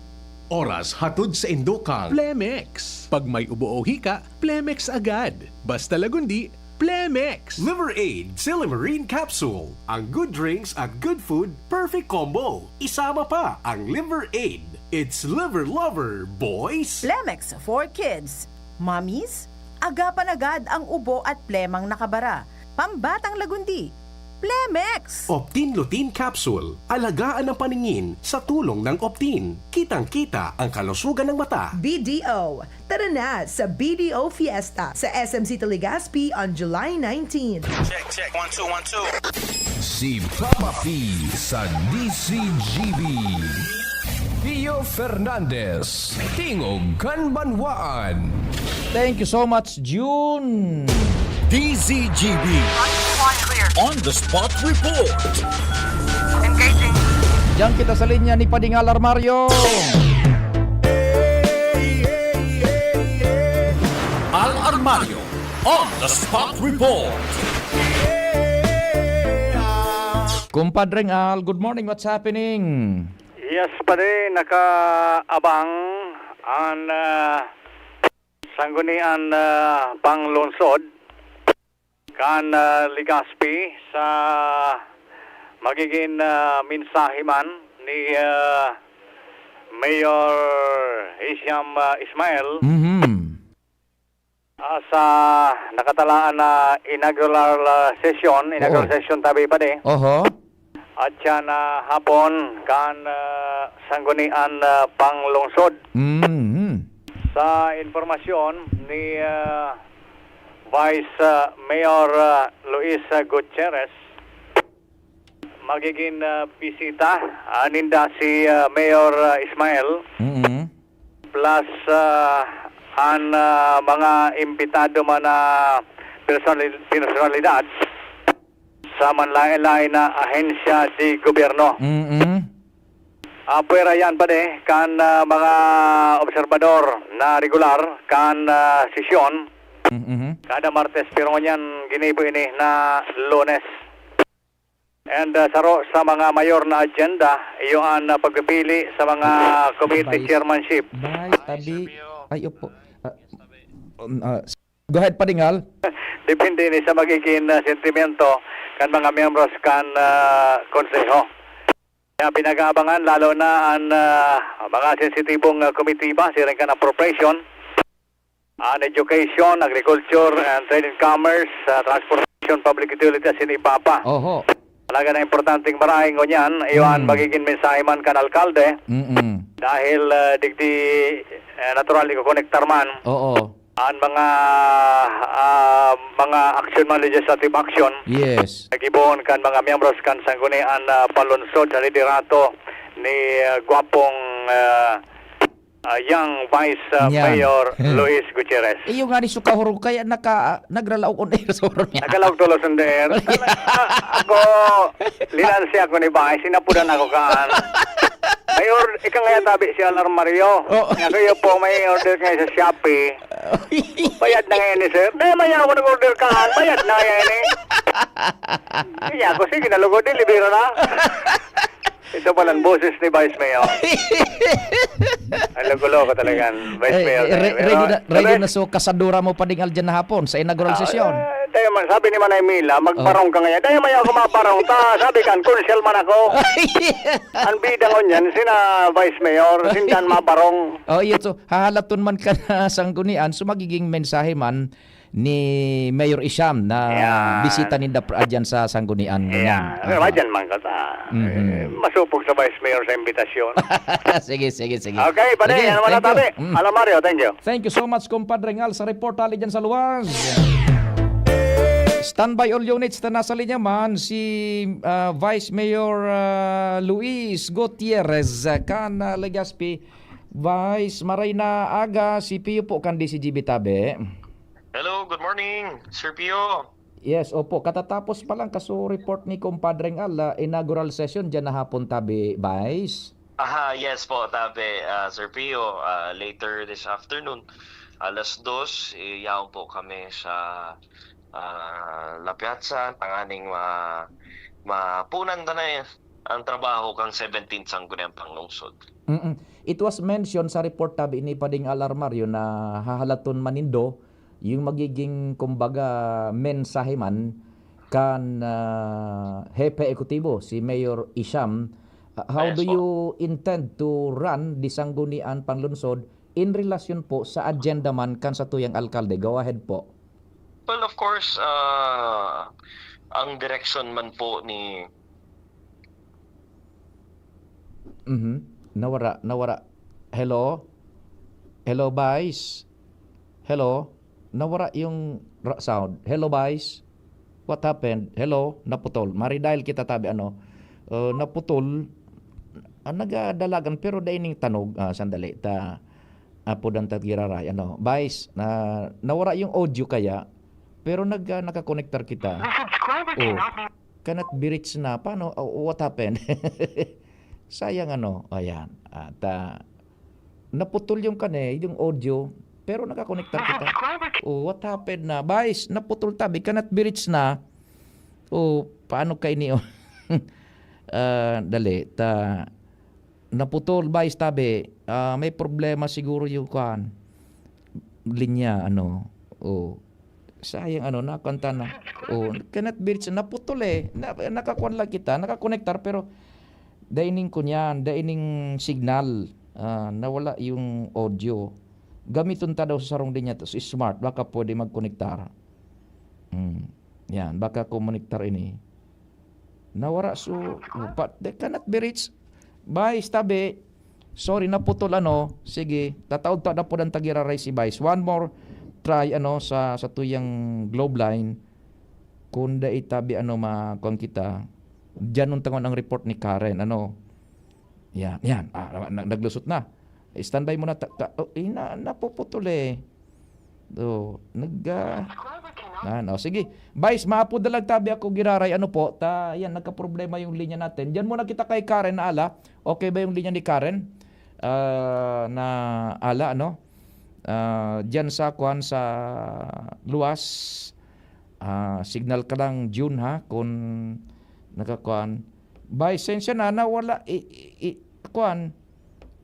Oras hatod sa indokang Plemex. Pag may ubo o hika, Plemex agad. Basta Lagundi, Plemex. Liver Aid Silymarin Capsule. Ang good drinks at good food, perfect combo. Isama pa ang Liver Aid. It's Liver Lover, boys! Plemex for kids. Mommies, agapan agad ang ubo at plemang nakabara. Pambatang Lagundi. Plemex! Optin Lutein Capsule. Alagaan ang paningin sa tulong ng Optin. Kitang-kita ang kalusugan ng mata. B D O. Tara na sa B D O Fiesta sa S M City Legazpi on July nineteen. Check, check. One, two, one, two. Si Papa P sa D C G B. Pio Fernandez, Tingog kan Banwaan. Thank you so much, June. D Z G B On the Spot Report. Diyan kita sa linya ni Pading Al Armario. Al Armario on the Spot Report. Kumpadreng Al, good morning. What's happening? Yes, pare, nakaabang ang ah, sanggunian ah, panglungsod kan ah, Legazpi sa magiging ah, mensahe man ni ah, Mayor Hisham ah, Ismail Mhm. ah, sa nakatalaan na inaugural ah, session, inaugural Oo. session tabi pa di. Oho. At siya na hapon kan ah, sanggunian ah, panglungsod. Mhm. Sa impormasyon ni ah, Vice ah, Mayor ah, Luis ah, Gutierrez, magiging ah, bisita ah, ninda si ah, Mayor ah, Ismail Mhm. plus ah, ang ah, mga imbitado man na personali- personalidad sa manlain-lain na ahensya di gobyerno. Mhm. Ah, pwera yan, pare, kan ah, mga obserbador na regular kan ah, sesyon Mhm. kada Martes, pero ngunyan ginibo ini na Lunes. And ah, saro sa mga mayor na agenda, iyo an ah, pagpipili sa mga committee Vice- chairmanship. Vice, tabi. Ay, opo. Ah, um, ah, go ahead, Pading Al. Depende ni sa magiging ah, sentimento kan mga miyembros kan, ah, Konseho. Kaya pinag-aabangan lalo na an, ah, mga sensitibong, ah, komitiba, siring kan appropriation, an education, agriculture, and trade and commerce, ah, transportation, public utility, asin iba pa. Oho. Talaga na importanteng marahay ngunyan, iyo an Hmm. magiging mensahe man kan alkalde. Mm-mm. Dahil, ah, digdi, eh, natural, ikokonektar man Oo. an mga, ah, mga action man, legislative action, Yes. na gibohon kan mga miyembros kan Sanggunian, ah, Panlunsod sa liderato ni, ah, gwapong, ah, ah, young Vice, ah, Yan. Mayor Luis Gutierrez. Iyo nga ni sukahurog kaya naka-, nagralaog on air sa oras niya. Nagalaog tulos on air. Ah, ako, linansi ako ni Vice, inapudan ako kan. Mayor, ika nga tabi si Alar Mario. Oh. Nga kayo po, may order kayo sa Shopee. Bayad na ngayon ni sir. Dahil maya ako nag-order ka, bayad na ngayon eh. Kaya ako, sige, nalugod, deliver na. Ito palang boses ni Vice Mayor. Ay, loko-loko talaga ang Vice Eh, Mayor. eh, re-, Pero, ready na, ready pero, na so kasadura mo pa ding aljan na hapon sa inaugural Ah, sesyon. eh, tayo man, sabi ni Manay Mila, magbarong ka ngayon. Tayo may ako mabarong ta. Sabi kan, konsyal man ako. Ang bida ko niyan, sina Vice Mayor, sindan mabarong. Oh, iyo, so, hahalaton man ka na sanggunian, so magiging mensahe man ni Mayor Isham na Yeah. bisita ninda pr-, adyan sa sanggunian Yeah. ngayon. Pero Aha. adyan man ka ta. Mhm. Eh, masupog sa Vice Mayor sa imbitasyon. Sige, sige, sige. Okay, pare, Sige, ano man thank you. tabi? Mm. Alam, Mario, thank you. Thank you so much, Compadre Ngal, sa report hali dyan sa luwas. Standby all units na nasa linya man si, ah, Vice Mayor, ah, Luis Gutierrez, ah, kan, ah, Legazpi. Vice, maray na aga, si Pio po kan D C G B tabi. Hello, good morning, Sir Pio. Yes, opo. Katatapos pa lang kaso report ni Compadre Ngal, ah, inaugural session dyan na hapon tabi, Vice. Aha, yes po, tabi, ah, Sir Pio, ah, later this afternoon, alas dos, eh, yaon po kami sa, ah, La Piazza, tanganing ma-, mapunan ta na eh, ang trabaho kang seventeenth Sangguniang Panglungsod. Mm-mm. It was mentioned sa report tabi ni Pading Alarmario na hahalaton man nindo yung magiging, kumbaga, mensahe man kan, ah, hepe ekutibo, si Mayor Isham. Ah, how Yes do po. you intend to run the Sanggunian Panlunsod in relasyon po sa agenda man kan satuyang alkalde? Go ahead po. Well, of course, ah, ang direksyon man po ni Mhm. Nawara, nawara. Hello? Hello, Vice? Hello? Nawara yung ra-, sound. Hello, Vice? What happened? Hello? Naputol. Mari-dial kita tabi, ano? Uh, naputol. Ah, nagadalagan, pero dai ning tanog. Ah, sandali. Ta, apo dan ta giraray. Ano? Vice, na, nawara yung audio kaya, pero nag-, ah, nakakonektar kita. The subscriber Oh. cannot be Cannot be reached na. Paano? Oh, what happened? Sayang, ano. Ayan. At, ah, naputol yung kane, yung audio, pero nakakonektar kita. Oh, what happened na? Vice, naputol tabi, cannot be reached na. Oh, paano ka ini, oh? Ah, dali, ta, naputol, Vice, tabi. Ah, may problema siguro yung, kuwan, linya, ano. Oh. Sayang, ano, nakanta na. Oh, cannot be reached. Naputol eh. Na, nakakuan lang kita, nakakonektar, pero daining kunyan, daining signal. Ah, nawala yung audio. Gamiton ta daw sa sarong linya, tas smart, baka pwede magkonektar. Hmm. Yan, baka kumonektar ini. Nawara su-, upat. They cannot be reached. Vice, tabi. Sorry, naputol, ano. Sige, tataod ta na po ng tagiraray si Vice. One more try, ano, sa, sa tuyang Globe Line. Kung dai tabi, ano, ma-, kuwan kita. Diyan nung tangon ang report ni Karen, ano. Yan, yan. Ah, na-, naglusot na. Standby muna. Ta-, ta-, oh, eh, na-, napuputol eh. So, nag, ah, na, no, sige. Vice, maapod na lang tabi ako giraray. Ano po? Ta, yan, nagkaproblema yung linya natin. Diyan muna kita kay Karen na ala. Okay ba yung linya ni Karen? Ah, na ala, ano? Ah, diyan sa, kuwan, sa luwas. Ah, signal ka lang, June, ha? Kung nakakuan. Vice, sensya na, nawala, i, i, i, kuwan.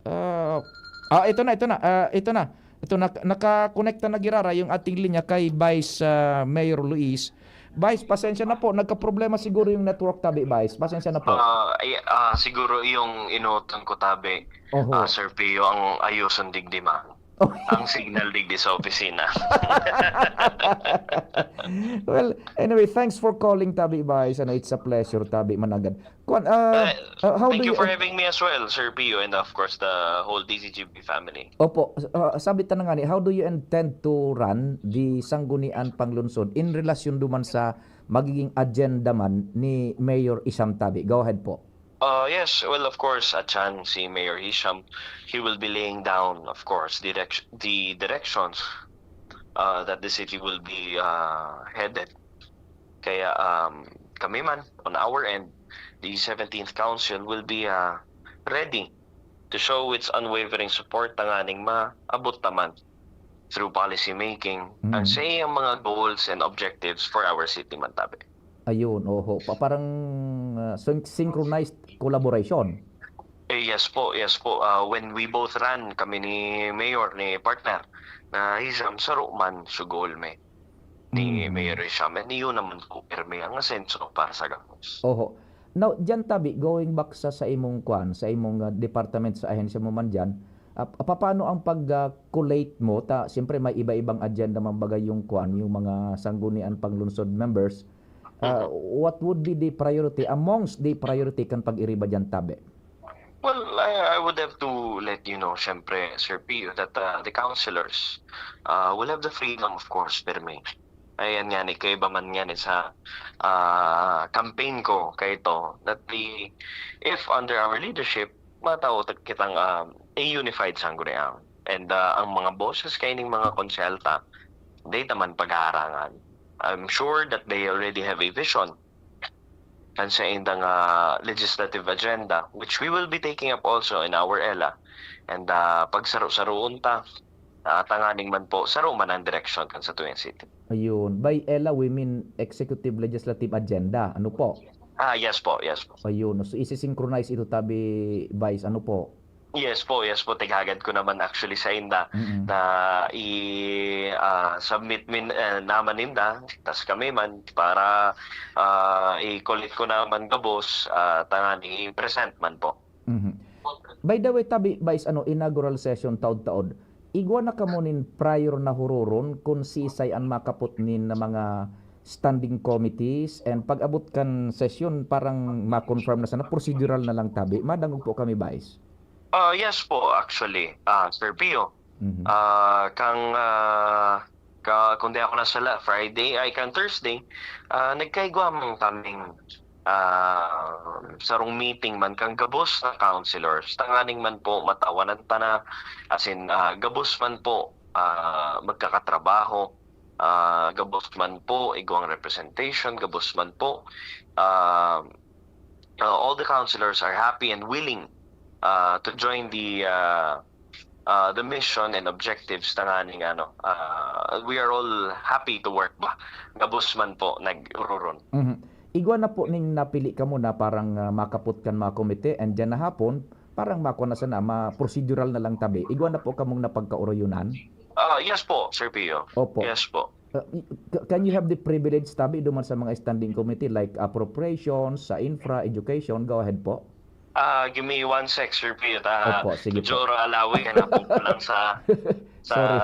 Ah, ah, ito na, ito na, ah, ito na. Ito na, nakakonekta na girara yung ating linya kay Vice, ah, Mayor Luis. Vice, pasensya na po. Nagkaproblema siguro yung network, tabi, Vice. Pasensya na po. Ah, ay, ah, siguro yung inuton ko, tabi, Oho. ah, Sir Pio, ang ayuson digdi man. Oh. Ang signal digdi sa opisina. Well, anyway, thanks for calling, tabi, Vice. Ano, it's a pleasure, tabi, managad. Kuwan, ah, Uh, ah, how thank do you you for en- having me as well, Sir Pio, and of course, the whole D Z G B family. Opo, ah, sabi ta na nga ni, how do you intend to run the Sanggunian Panglunsod in relasyon duman sa magiging agenda man ni Mayor Isham, tabi? Go ahead po. Uh, yes, well, of course, Achan, si Mayor Hisham, he will be laying down, of course, direct-, the directions, uh, that the city will be, uh, headed. Kaya, um, kami man, on our end, the seventeenth Council will be, uh, ready to show its unwavering support tanganing maabot ta man through policy making, Mm. ang say ang mga goals and objectives for our city man, tabi. Ayun, oho. Pa-, parang, ah, syn-, synchronized collaboration. Eh, yes po, yes po. Ah, when we both ran, kami ni Mayor, ni partner, na Hisham, saro man su goal mi ni Mm. Mayor Hisham. And yun naman po, pirmi ang asenso para sa gabos. Oho. Now, diyan, tabi, going back sa, sa imong kwan, sa imong, ah, department, sa ahensya mo man diyan, ah, pa-, paano ang pag, ah, collate mo? Ta, siyempre, may iba-ibang agenda man bagay yung kwan, yung mga Sanggunian Panglunsod members. Ah, Mhm. What would be the priority amongst the priority kan pag-iriba diyan, tabi? Well, I, I would have to let you know, syempre, Sir Pio, that, uh, the councilors, uh, will have the freedom, of course, pirmi. Ayan nga ni, kaiba man nga ni sa, ah, campaign ko, kaito, that the, if under our leadership, matao ta-, kitang, um, a unified sangguniang. And, uh, ang mga boses kaining mga konsyalta, di ta man paghaharangan. I'm sure that they already have a vision kan saindang, ah, legislative agenda, which we will be taking up also in our ELA. And, ah, pagsaro-saroon ta, ah, tanganing man po, saro man ang direksyon kan satuyang city. Ayun. By ELA, we mean Executive Legislative Agenda. Ano po? Ah, yes po, yes po. Ayun. So, isi-synchronize ito, tabi, Vice. Ano po? Yes po, yes po. Tighagad ko naman actually sainda Mm-mm. na i-, ah, submit min-, eh, naman ninda, tas kami man para, ah, i-collect ko naman gabos, ah, tanganing i-present man po. Mhm. By the way, tabi, Vice, ano, inaugural session taod-taod, igwa na kamo nin prior na huroron kun sisay an makapot nin mga standing committees, and pag-abot kan sesyon, parang ma-confirm na sana, procedural na lang, tabi. Madangog po kami, Vice. Ah, yes po, actually, ah, Sir Pio. Mhm. Ah, kang, ah, ka-, kung di ako nasala, Friday, ay, kang Thursday, ah, nagkaigwa man kaming, ah, sarong meeting man kang gabos na councilors. Tanganing man po, matawanan ta na, as in, ah, gabos man po, ah, magkakatrabaho, ah, gabos man po, igwang representation, gabos man po, ah, uh, all the councilors are happy and willing, uh, to join the, uh, uh, the mission and objectives tanganing ano, uh, we are all happy to work ba. Gabos man po nag-ururon. Mhm. Igwa na po ning napili kamo na parang, ah, makapot kan mga komite, and diyan na hapon, parang makwa na sana, ma-procedural na lang tabi. Igwa na po kamong napagkaoroyonan? Ah, yes po, Sir Pio. Opo. Yes po. Uh, y-, c-, can you have the privilege, tabi, duman sa mga standing committee like appropriations, sa infra, education? Go ahead po. Ah, give me one sec, Sir Pio, ta. Opo, sige po. Medyo oro alawi ka na po lang sa, sa Sorry.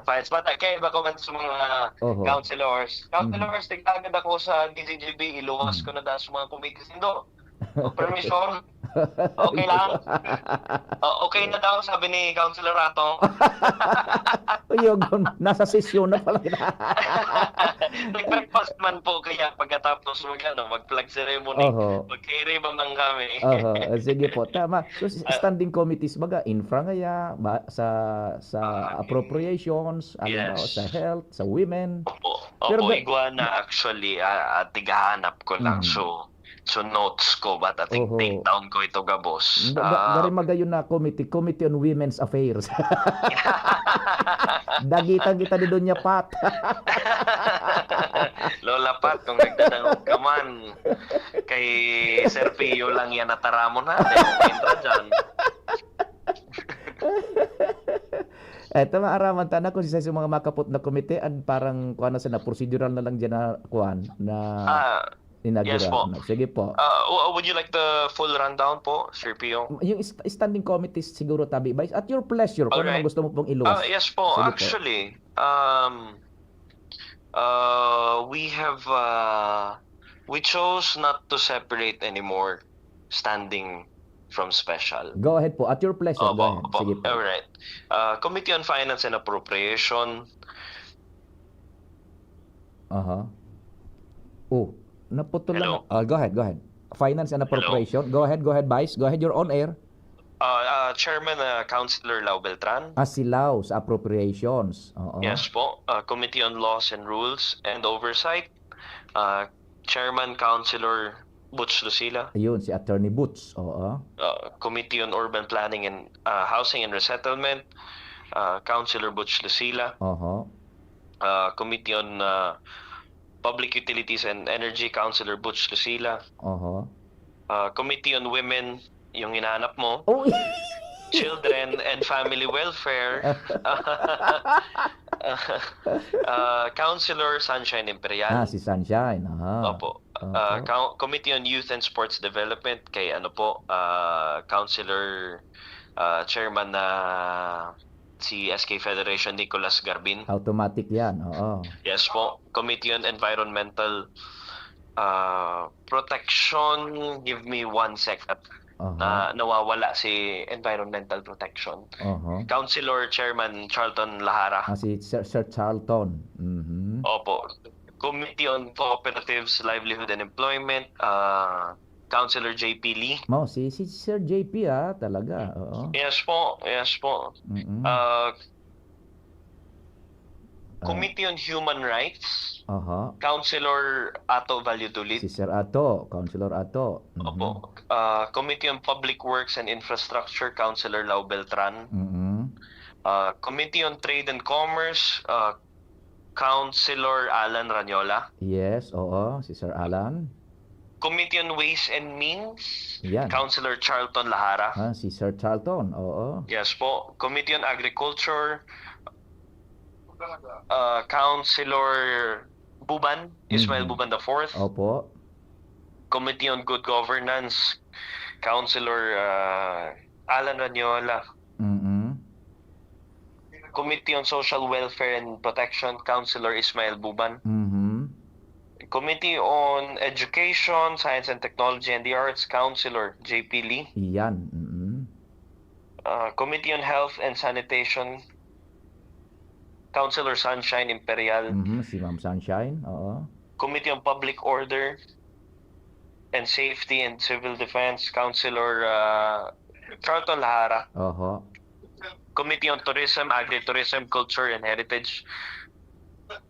files. But, ah, kaya iba ko man sa mga Oho. councilors. Mhm. Councilors, tigagad ako sa D Z G B, iluwas Mhm. ko na dahil sa mga committees nindo. O, permission? Okay lang? O, okay na daw, sabi ni Councilor Ratong. Uy, yun, nasa sesyon na pala kita. Nag-breakfast man po kaya pagkatapos mag, ano, mag-flag ceremony, Oho. magkairiba man kami. Oho, eh, sige po, tama. So, s-, Ah. standing committees, baga, infra ngaya, ba, sa, sa Ah, appropriations, halimbawa, yes. sa health, sa women. Opo, Pero opo, ga- igwa na actually, ah, ah, tighahanap ko lang. Mm. So, so notes ko, but I think Oho. take down ko ito gabos. Ga-, ga-, Ah, gari magayon na committee, Committee on Women's Affairs. Dagitan kita ni Doña Pat. Lola Pat, kung nagdadangog ka man, kay Sir Pio lang yan nataramon, ha? Dahil entra dyan. Eto, maaraman ta na kung sisay sa mga makapot na komite, an parang kuwan na sana, procedural na lang diyan na kuwan, na Ah, yes inaugural po. na. Sige po. Ah, w-, would you like the full rundown po, Sir Pio? Yung st-, standing committees siguro, tabi, Vice, at your pleasure, kung ano Alright. mang gusto mo pong iluwas. Ah, yes po. Sige po. Actually, um, uh, we have, uh, we chose not to separate anymore standing from special. Go ahead po. At your pleasure. Opo, Go ahead. opo. Sige po. Alright. Ah, Committee on Finance and Appropriation. Aha. Oh, naputol lang. Hello? Ah, go ahead, go ahead. Finance and Hello? Appropriation. Go ahead, go ahead, Vice. Go ahead, you're on air. Ah, ah, Chairman, ah, Councilor Lau Beltran. Ah, si Lau sa Appropriations. Oo. Yes po. Ah, Committee on Laws and Rules and Oversight. Ah, Chairman, Councilor Butch Lucila. Ayun, si Attorney Butch. Oo. Ah, Committee on Urban Planning and, ah, Housing and Resettlement. Ah, Councilor Butch Lucila. Oho. Ah, Committee on, ah, Public Utilities and Energy, Councilor Butch Lucila. Oho. Ah, Committee on Women, yung hinahanap mo. Oh. Children and Family Welfare. Ah, Councilor Sunshine Imperial. Ah, si Sunshine. Aha. Opo. Opo. Ah, Coun-, Committee on Youth and Sports Development, kay ano po, ah, Councilor, ah, Chairman na si S K Federation Nicolas Garbin. Automatic yan, oo. Yes po. Committee on Environmental, ah, Protection, give me one second. Aha. Na nawawala si Environmental Protection. Aha. Councilor Chairman Charlton Lahara. Ah, si Sir, Sir Charlton. Mhm. Opo. Committee on Cooperatives, Livelihood and Employment, ah, Councilor J P Lee. Oh, si, si Sir J P, ah, talaga, oo. Yes po, yes po. Mm-mm. Ah, Ah. Committee on Human Rights, Aha. Councilor Ato Valladolid. Si Sir Ato, Councilor Ato. Mhm. Opo. Ah, Committee on Public Works and Infrastructure, Councilor Lau Beltran. Mm-mm. Ah, Committee on Trade and Commerce, ah, Councilor Alan Ranyola. Yes, oo, si Sir Alan. Committee on Ways and Means, Yan. Councilor Charlton Lahara. Ah, si Sir Charlton, oo. Yes po. Committee on Agriculture, uh, Councilor Buban, Ismael Mhm. Buban the fourth. Opo. Committee on Good Governance, Councilor, uh, Alan Ranyola. Mm-mm. Committee on Social Welfare and Protection, Councilor Ismael Buban. Mhm. Committee on Education, Science and Technology and the Arts, Councilor J P Lee. Iyan, mm. Ah, Committee on Health and Sanitation, Councilor Sunshine Imperial. Mhm, si Ma'am Sunshine, oo. Committee on Public Order and Safety and Civil Defense, Councilor, ah, Charlton Lahara. Oho. Committee on Tourism, Agritourism, Culture and Heritage,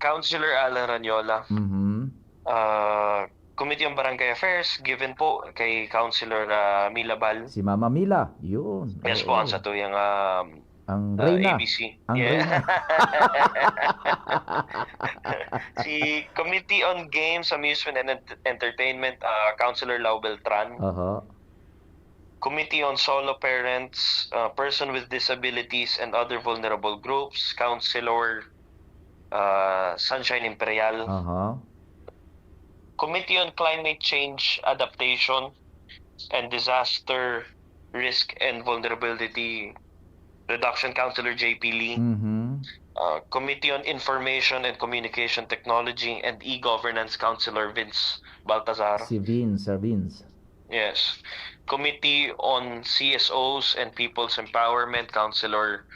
Councilor Alan Ranyola. Mhm. Ah, Committee on Barangay Affairs, given po kay Councilor, ah, Mila Bal. Si Mama Mila, yun. Yes po, Oo. ang satuyang, um, Ang ah, reyna. A B C. Ang Yeah. reyna. Si Committee on Games, Amusement and Ent-, Entertainment, ah, Councilor Lau Beltran. Oho. Committee on Solo Parents, uh, Person with Disabilities and Other Vulnerable Groups, Councilor, uh, Sunshine Imperial. Aha. Committee on Climate Change Adaptation and Disaster Risk and Vulnerability Reduction, Councilor J P Lee. Mhm. Uh, Committee on Information and Communication Technology and E-Governance, Councilor Vince Baltazar. Si Vince, Sir Vince. Yes. Committee on C S Os and People's Empowerment, Councilor,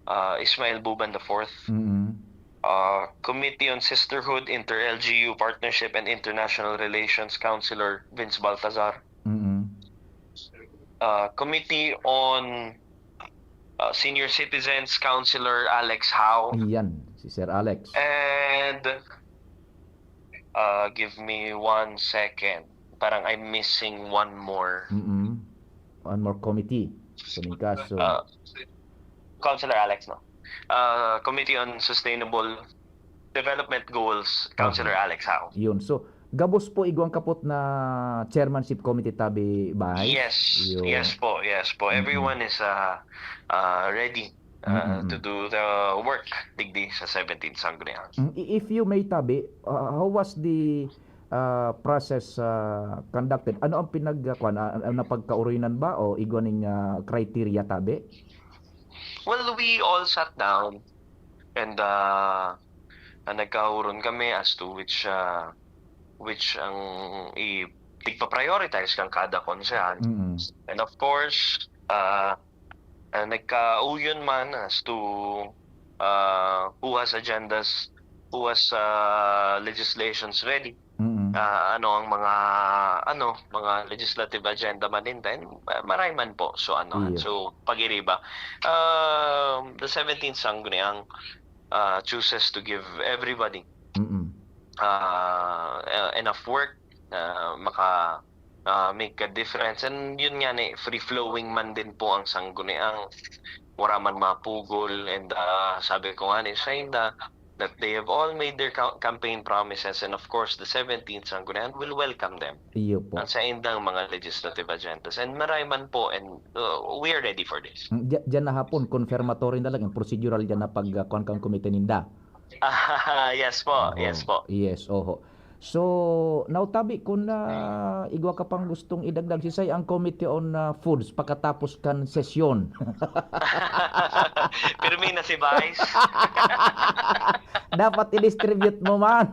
uh, Ismael Buban the fourth. Mm-mm. Uh, Committee on Sisterhood, Inter-L G U Partnership and International Relations, Councilor Vince Baltazar. Mm-mm. Uh, Committee on, uh, Senior Citizens, Councilor Alex Hao. Iyan, si Sir Alex. And, uh, give me one second. Parang I'm missing one more. Mm-mm. One more committee. Sa ining kaso. Uh, Councilor Alex, no? Uh, Committee on Sustainable Development Goals, Councilor Aha. Alex Hao. Yun. So, gabos po igwang kapot na chairmanship committee tabi, Vice? Yes. Yun. Yes po, yes po. Mm-mm. Everyone is, uh, uh, ready ah, Mm-mm. to do the work digdi sa seventeenth Sangguniang. Mm, i-, if you may, Tabi, uh, how was the, uh, process, uh, conducted? Ano ang pinag-, uh, kwan, ah, ah, napagkaurinan ba o igwa ning, ah, criteria, Tabi? Well, we all sat down and, uh, ah, nagkahuron kami as to which, uh, which ang i-, tigpa-prioritize kan kada konsehal. Mm-mm. And of course, uh, ah, nagkauyon man as to, ah, who has agendas, who has, ah, legislations ready. Mm. Ah, ano ang mga, ano, mga legislative agenda man din, then, ah, maray man po. So, ano, Iyo. so, pag-iriba. Um, the seventeenth Sangguniang, ah, chooses to give everybody, Mm. ah, e-, enough work na maka, ah, make a difference. And yun nga ni, free-flowing man din po ang Sangguniang, wala man mapugol. And, ah, sabi ko nga ni, sainda, that they have all made their ca-, campaign promises, and of course, the seventeenth Sangguniang will welcome them. Iyo po. Ang saindang mga legislative agendas. And maray man po, and, uh, we are ready for this. Mm, dya-, dyan na hapon, confirmatory na lang, yung procedural dyan na pag, uh, kuwan kang komite ninda. Ah, yes po, Oo. yes po. Yes, oho. So, nautabi ko na igwa ka pang gustong idagdag, sisay ang Committee on, ah, Foods pakatapos kan sesyon? Pirmi na si Vice. Dapat i-distribute mo man.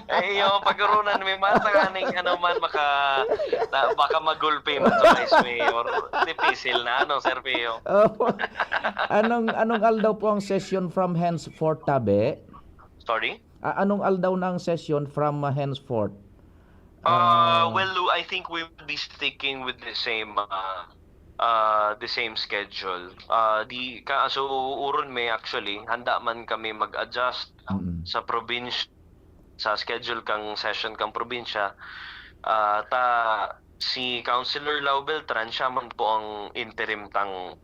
Eh, iyo, pag-urunan mi man, tanganing ano man, maka-, na, baka magulpi man sa Vice Mayor. Dipisil na, ano, Sir Pio? Opo. Anong, anong aldaw po ang session from henceforth, Tabi? Sorry? Ah, anong aldaw na ang session from, ah, henceforth? Ah, Ah. well, I think we will be sticking with the same, ah, ah, the same schedule. Ah, di, ka, so, uron mi actually, handa man kami mag-adjust Mm. sa probinsya, sa schedule kang session kang probinsya. Ah, ta, si Councilor Lau Beltran, siya man po ang interim tang,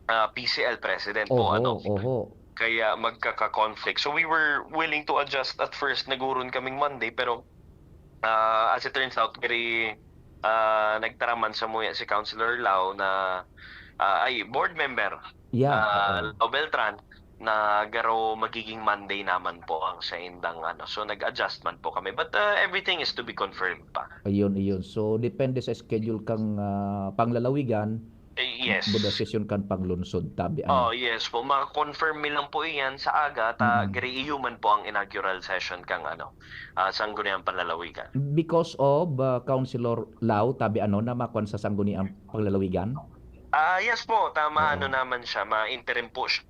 ah, P C L president po, Oho, ano? oho. Kaya magkaka-conflict. So, we were willing to adjust at first, nag-uron kaming Monday, pero, ah, as it turns out, very, ah, nagtaraman samuya si Councilor Lau na, ah, ay, board member, Yeah, ah, oo. Lau Beltran, na garo magiging Monday naman po ang saindang ano. So, nag-adjust man po kami. But, ah, everything is to be confirmed pa. Ayun, ayun. So, depende sa schedule kang, ah, panglalawigan, Eh, yes. buda sesyon kan panglunsod, Tabi, ano? Oh, yes po. Ma-confirm mi lang po iyan sa aga, ta Mm. gari iyo man po ang inaugural session kang ano, ah, Sangguniang Panlalawigan. Because of, ah, Councilor Lau, Tabi, ano, na makuan sa Sangguniang Panlalawigan? Ah, yes po. Tama, Oo. ano naman siya, ma-interim po siya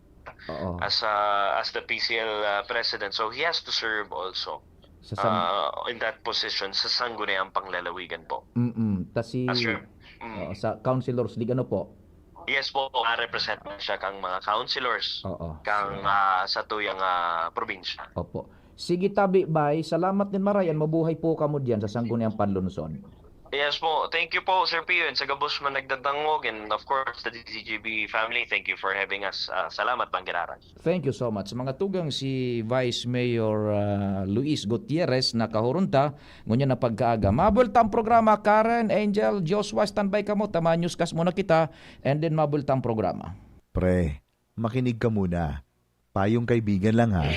Oo. as, ah, as the P C L, ah, president. So, he has to serve also, Sa sang- ah, in that position sa Sangguniang Panlalawigan po. Mm-mm. Ta si, As your, mm. oo, sa councilors league, ano po? Yes po, ma-represent man siya kang mga councilors Oo. kang, ah, sa tuyang, ah, probinsya. Opo. Sige, Tabi, bay. Salamat nin maray, an mabuhay po kamo diyan sa Sangguniang Panlunsod. Yes po. Thank you po, Sir Pio, and sa gabos man nagdadangog, and of course, the D Z G B family, thank you for having us. Ah, salamat, Bang Giraray. Thank you so much. Mga tugang, si Vice Mayor, ah, Luis Gutierrez, nakahuron ta, ngunyan na pagkaaga. Mabuelta ang programa, Karen, Angel, Joshua, standby kamo, ta ma-newscast muna kita, and then mabuelta ang programa. Pre, makinig ka muna. Payong kaibigan lang, ha.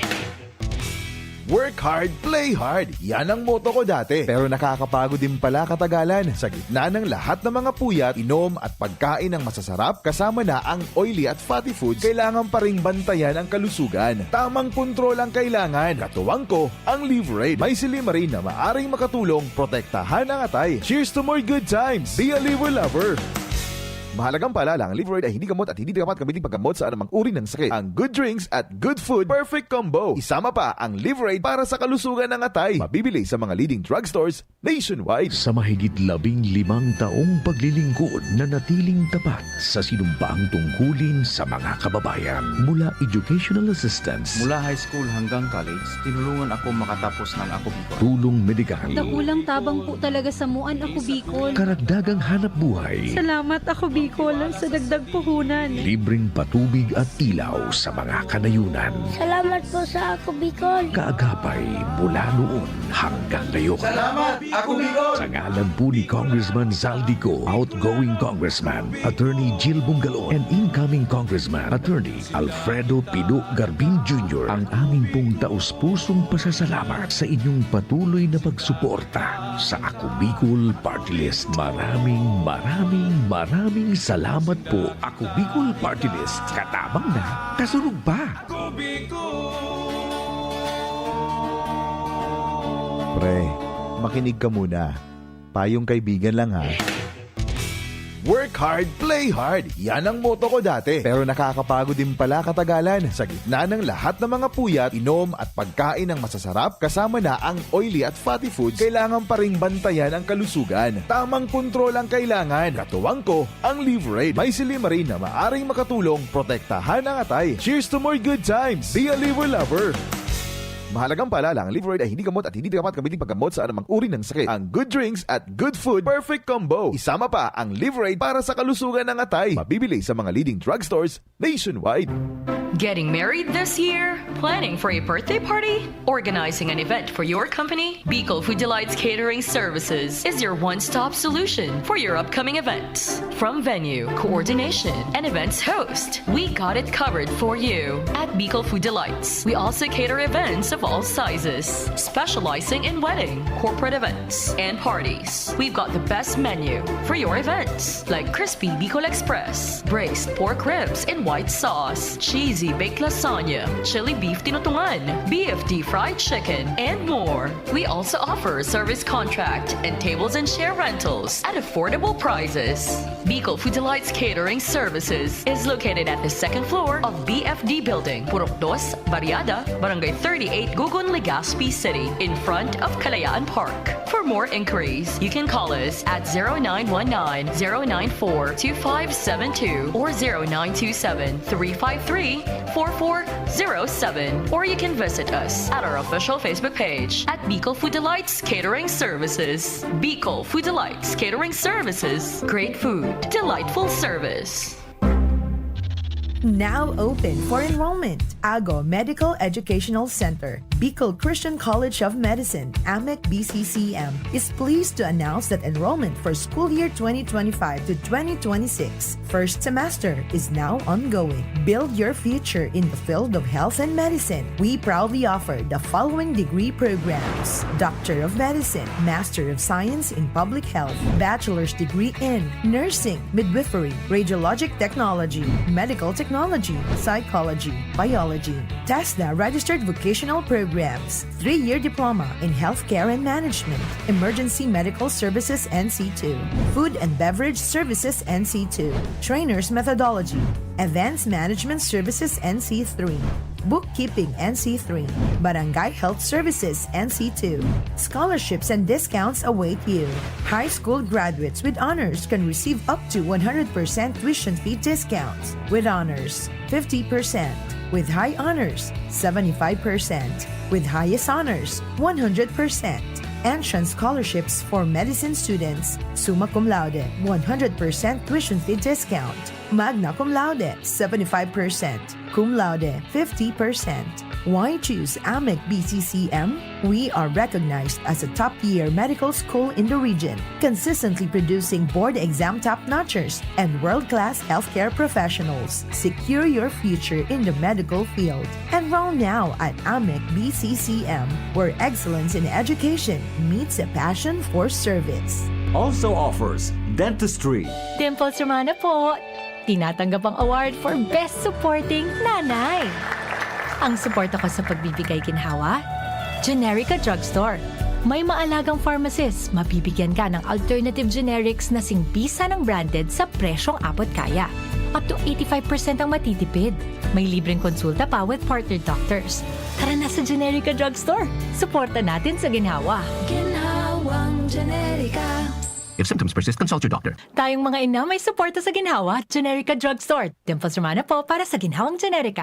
Work hard, play hard. Yan ang motto ko dati. Pero nakakapagod din pala katagalan. Sa gitna ng lahat ng mga puyat, inom at pagkain ng masasarap, kasama na ang oily at fatty foods, kailangan pa ring bantayan ang kalusugan. Tamang kontrol ang kailangan. Katuwang ko, ang Liverade. May silymarin na maaring makatulong protektahan ang atay. Cheers to more good times. Be a Liver Lover. Mahalagang paalala, ang Liverade ay hindi gamot at hindi dapat gamitin paggamot sa anumang uri ng sakit. Ang good drinks at good food, perfect combo. Isama pa ang Liverade para sa kalusugan ng atay. Mabibili sa mga leading drugstores nationwide. Sa mahigit labing limang taong paglilingkod, nanatiling tapat sa sinumpaang tungkulin sa mga kababayan. Mula educational assistance, Mula high school hanggang college, tinulungan ako makatapos ng Ako Bicol. Tulong medikal, Dakulang tabang po talaga sa muan Ako Bicol. Karagdagang hanap buhay. Salamat, Ako Bicol sa dagdag puhunan. Libreng patubig at ilaw sa mga kanayunan. Salamat po sa Ako Bicol. Kaagapay mula noon hanggang ngayon. Salamat, Ako Bicol! Sa ngalan po ni Congressman Zaldy Co, outgoing Congressman Attorney Jill Bungalon, and incoming Congressman Attorney Alfredo Pido Garbin Junior, ang amin pong taus-pusong pasasalamat sa inyong patuloy na pagsuporta sa Ako Bicol Party List. Maraming, maraming, maraming salamat po, Ako Bicol Party List. Katabang na, kasunod pa! Pre, makinig ka muna. Payong kaibigan lang ha. Work hard, play hard. Yan ang motto ko dati. Pero nakakapagod din pala katagalan. Sa gitna ng lahat ng mga puyat, inom at pagkain ng masasarap, kasama na ang oily at fatty foods, kailangan pa ring bantayan ang kalusugan. Tamang kontrol ang kailangan. Katuwang ko, ang Liverade. May silimarin na maaring makatulong protektahan ang atay. Cheers to more good times! Be a Liver Lover! Mahalagang paalala, ang Liverade ay hindi gamot at hindi dapat gamitin paggamot sa anumang uri ng sakit. Ang good drinks at good food, perfect combo. Isama pa ang Liverade para sa kalusugan ng atay. Mabibili sa mga leading drugstores nationwide. Getting married this year? Planning for a birthday party? Organizing an event for your company? Bicol Food Delights Catering Services is your one-stop solution for your upcoming events. From venue, coordination, and events host, we got it covered for you. At Bicol Food Delights, we also cater events of all sizes, specializing in wedding, corporate events, and parties. We've got the best menu for your events, like crispy Bicol Express, braised pork ribs in white sauce, cheesy baked lasagna, chili beef tinutungan, B F D fried chicken, and more. We also offer service contract and tables and chair rentals at affordable prices. Bicol Food Delights Catering Services is located at the second floor of B F D Building, Purok Dos, Barriada, Barangay thirty-eight, Gugun, Legazpi City, in front of Kalayaan Park. For more inquiries, you can call us at zero nine one nine, zero nine four, two five seven two or zero nine two seven, three five three, four four zero seven. Or you can visit us at our official Facebook page at Bicol Food Delights Catering Services. Bicol Food Delights Catering Services. Great food, delightful service. Now open for enrollment. Ago Medical Educational Center, Bicol Christian College of Medicine, AMEC B C C M, is pleased to announce that enrollment for school year twenty twenty-five to twenty twenty-six, first semester, is now ongoing. Build your future in the field of health and medicine. We proudly offer the following degree programs: Doctor of Medicine, Master of Science in Public Health, Bachelor's degree in Nursing, Midwifery, Radiologic Technology, Medical Technology, Psychology, Biology. TESDA registered vocational programs, three-year diploma in healthcare and management, emergency medical services N C two, food and beverage services N C two, trainers methodology, events management services N C three, bookkeeping N C three, barangay health services N C two. Scholarships and discounts await you. High school graduates with honors can receive up to one hundred percent tuition fee discounts with honors, fifty percent, with high honors, seventy-five percent, with highest honors, one hundred percent. Entrance scholarships for medicine students, summa cum laude, one hundred percent tuition fee discount, magna cum laude, seventy-five percent, cum laude, fifty percent. Why choose AMEC B C C M? We are recognized as a top-tier medical school in the region, consistently producing board exam top-notchers and world-class healthcare professionals. Secure your future in the medical field. Enroll now at AMEC B C C M, where excellence in education meets a passion for service. Also offers dentistry. Dimples Romana po! Tinatanggap ang award for Best Supporting Nanay. Ang suporta ko sa pagbibigay ginhawa, Generica Drugstore. May maalagang pharmacist, mabibigyan ka ng alternative generics na singbisa ng branded sa presyong abot kaya. Up to eighty-five percent ang matitipid. May libreng konsulta pa with partner doctors. Tara na sa Generica Drugstore. Suporta natin sa ginhawa. Ginhawang Generica. If symptoms persist, consult your doctor. Tayong mga ina may suporta sa ginhawa, Generica Drugstore. Dimples Romana po para sa ginhawang Generica.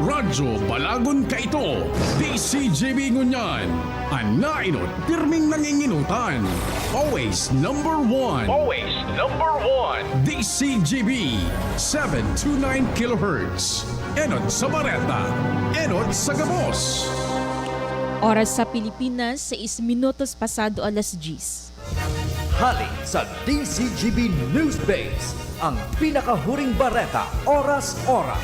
Radyo Balagon kaito, D C G B ngunyan. An nainot, pirming nanginginutan. Always number one. Always number one. D C G B, seven two nine kilohertz. Enot sa bareta, enot sa gabos. Oras sa Pilipinas, sais minutos pasado alas diyes. Hali sa D C G B News Base, ang pinakahuring bareta, oras-oras.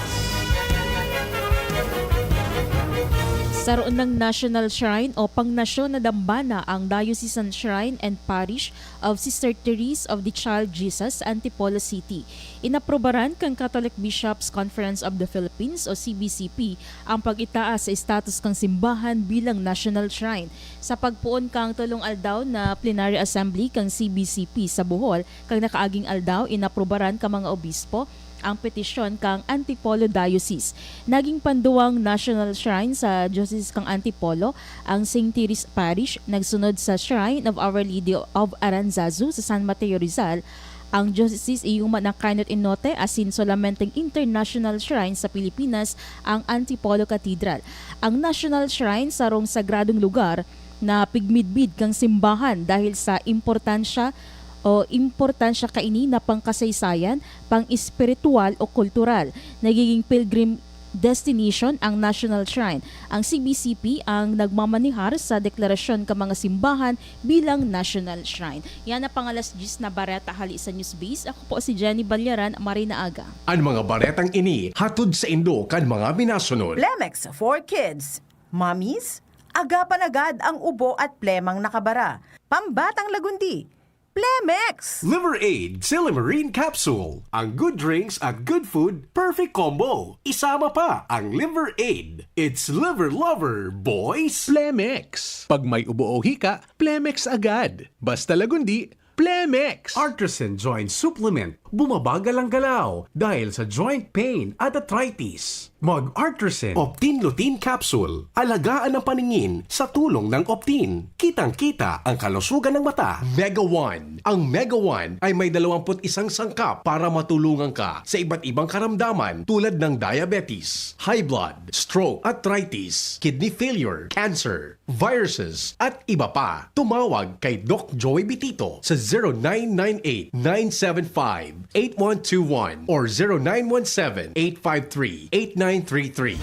Saro ng National Shrine o Pangnasyon na Dambana ang Diocesan Shrine and Parish of Sister Therese of the Child Jesus sa Antipolo City. Inaprubaran kan Catholic Bishops' Conference of the Philippines o C B C P ang pag-itaas sa estatus kan simbahan bilang national shrine. Sa pagpoon kan tolong aldaw na plenary assembly kan C B C P sa Bohol, kan nakaaging aldaw, inaprubaran kan mga obispo ang petisyon kan Antipolo Diocese. Naging panduwang national shrine sa Diocese kan Antipolo ang Saint Therese Parish, nagsunod sa Shrine of Our Lady of Aranzazu sa San Mateo, Rizal. Ang diocese iyo man ang Kainot Inote asin solamenteng international shrine sa Pilipinas, ang Antipolo Cathedral. Ang national shrine, sarong sagradong lugar na pigmidbid kan simbahan dahil sa importansya o importansya kaini na pangkasaysayan, pang-espiritual o kultural. Nagiging pilgrim destination ang National Shrine. Ang C B C P ang nagmamanihar sa deklarasyon kan mga simbahan bilang National Shrine. Yan ang pangalas diyes na bareta hali sa Newsbase. Ako po si Jenny Balyaran, maray na aga. An mga baretang ini hatod saindo kan mga minasunod. Plemex for Kids. Mommies, agapan agad ang ubo at plemang nakabara. Pambatang lagundi, Plemex! Liver Aid, Silymarin Capsule. Ang good drinks at good food, perfect combo. Isama pa ang Liver Aid. It's Liver Lover, boys! Plemex. Pag may ubo o hika, Plemex agad. Basta lagundi, Plemex! Artisan Joint Supplement. Bumabagal ang galaw dahil sa joint pain at arthritis. Mag-Artisan Optin Lutein Capsule. Alagaan ang paningin sa tulong ng Optin. Kitang-kita ang kalusugan ng mata. Mega One. Ang Mega One ay may dalawampu't isang sangkap para matulungan ka sa iba't ibang karamdaman tulad ng diabetes, high blood, stroke, arthritis, kidney failure, cancer, viruses, at iba pa. Tumawag kay Doc Joey Bitito sa zero nine nine eight, nine seven five, eight one two one or zero nine one seven, eight five three, eight nine three three.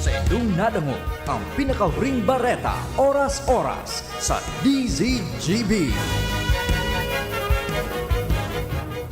Sa inyong nadangog ang pinakahuring bareta, oras-oras, sa D Z G B.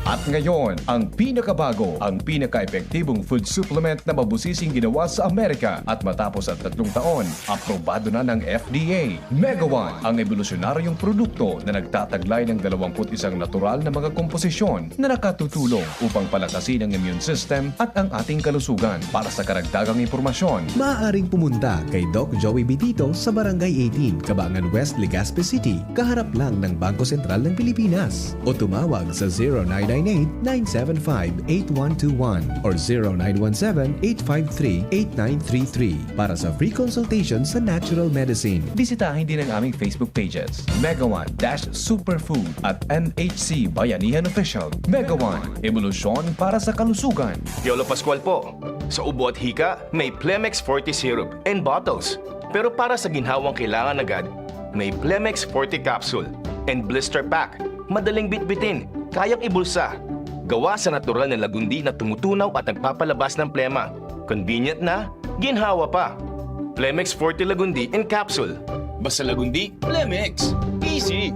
At ngayon, ang pinakabago, ang pinaka-epektibong food supplement na mabusising ginawa sa Amerika at matapos ang tatlong taon, aprobado na ng F D A. Mega One, ang ebolusyonaryong produkto na nagtataglay ng dalawampu't isang natural na mga komposisyon na nakatutulong upang palakasin ang immune system at ang ating kalusugan. Para sa karagdagang impormasyon, Maaaring pumunta kay Doc Joey Bitito sa Barangay eighteen, Kabangan West, Legazpi City, kaharap lang ng Bangko Sentral ng Pilipinas. O tumawag sa zero nine nine eight, nine seven five, eight one two one or zero nine one seven, eight five three, eight nine three three para sa free consultation sa natural medicine. Bisitahin din ang aming Facebook pages, Mega One dash Superfood at N H C Bayanihan Official. Mega One, ebolusyon para sa kalusugan. Piolo Pascual po. Sa ubo at hika, may Plemex Forte Syrup and bottles. Pero para sa ginhawang kailangan agad, may Plemex Forte Capsule and Blister Pack. Madaling bitbitin, kayang ibulsa. Gawa sa natural na lagundi na tumutunaw at nagpapalabas ng plema. Convenient na, ginhawa pa. Plemex Forte Lagundi in Capsule. Basta Lagundi, Plemex. Easy!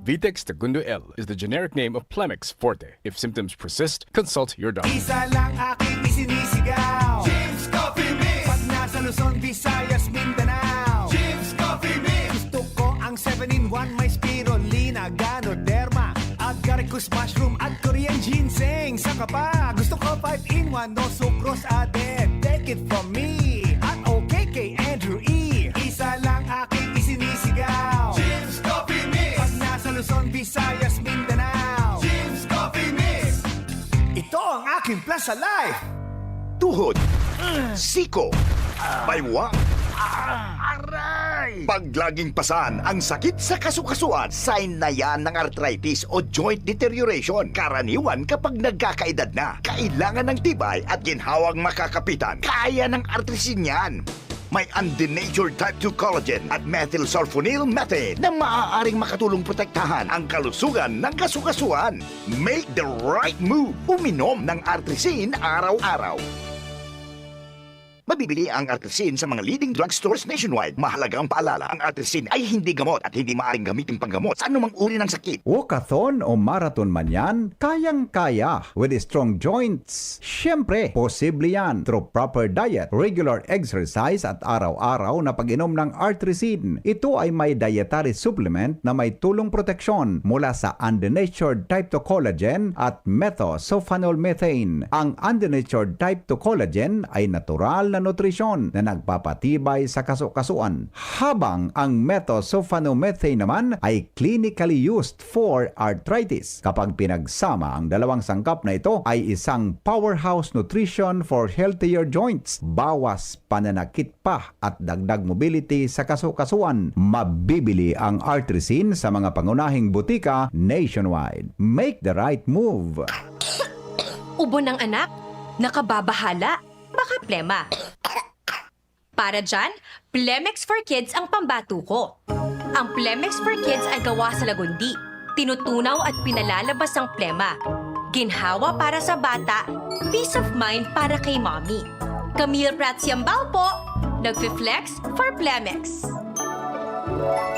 Vitex Tagundo L is the generic name of Plemex Forte. If symptoms persist, consult your doctor. Isa lang aking isinisigaw. James Coffee Mix. Pag nasa Luzon, Visayas, Mindanao. James Coffee Mix. Gusto ko ang seven-in-one, may spirulina, ganoderma, agaricus mushroom at Korean ginseng. Saka pa, gusto ko five-in-one, no sucrose added. Take it from me. At okay kay Andrew E. Isa lang aking isinisigaw. James Coffee Mix. Pag nasa Luzon, Visayas, Mindanao. James Coffee Mix. Ito ang aking plus sa life. Tuhod, siko, baywa, Pag laging pasan ang sakit sa kasukasuan, sign na yan ng arthritis o joint deterioration. Karaniwan kapag nagkakaedad na, kailangan ng tibay at ginhawang makakapitan. Kaya ng Artrisin yan. May undenatured type two collagen at methylsulfonyl methane na maaaring makatulong protektahan ang kalusugan ng kasukasuan. Make the right move. Uminom ng Artrisin araw-araw. Mabibili ang Artrisin sa mga leading drugstores nationwide. Mahalagang paalala, ang Artrisin ay hindi gamot at hindi maaaring gamitin panggamot sa anumang uri ng sakit. Walkathon o marathon man yan, kayang-kaya with strong joints. Siyempre, posible yan through proper diet, regular exercise at araw-araw na pag-inom ng Artrisin. Ito ay may dietary supplement na may tulong proteksyon mula sa undenatured type two collagen at methylsulfonyl methane. Ang undenatured type two collagen ay natural na nutrisyon na nagpapatibay sa kasukasuan, habang ang methylsulfonyl methane naman ay clinically used for arthritis. Kapag pinagsama, ang dalawang sangkap na ito ay isang powerhouse nutrition for healthier joints. Bawas pananakit pa at dagdag mobility sa kasukasuan. Mabibili ang Artrisin sa mga pangunahing butika nationwide. Make the right move. Ubo ng anak? Nakababahala? Baka plema. Para dyan, Plemex for Kids ang pambato ko. Ang Plemex for Kids ay gawa sa lagundi, tinutunaw at pinalalabas ang plema. Ginhawa para sa bata, peace of mind para kay mommy. Camille Prats Yambao po, nagfi-flex for Plemex.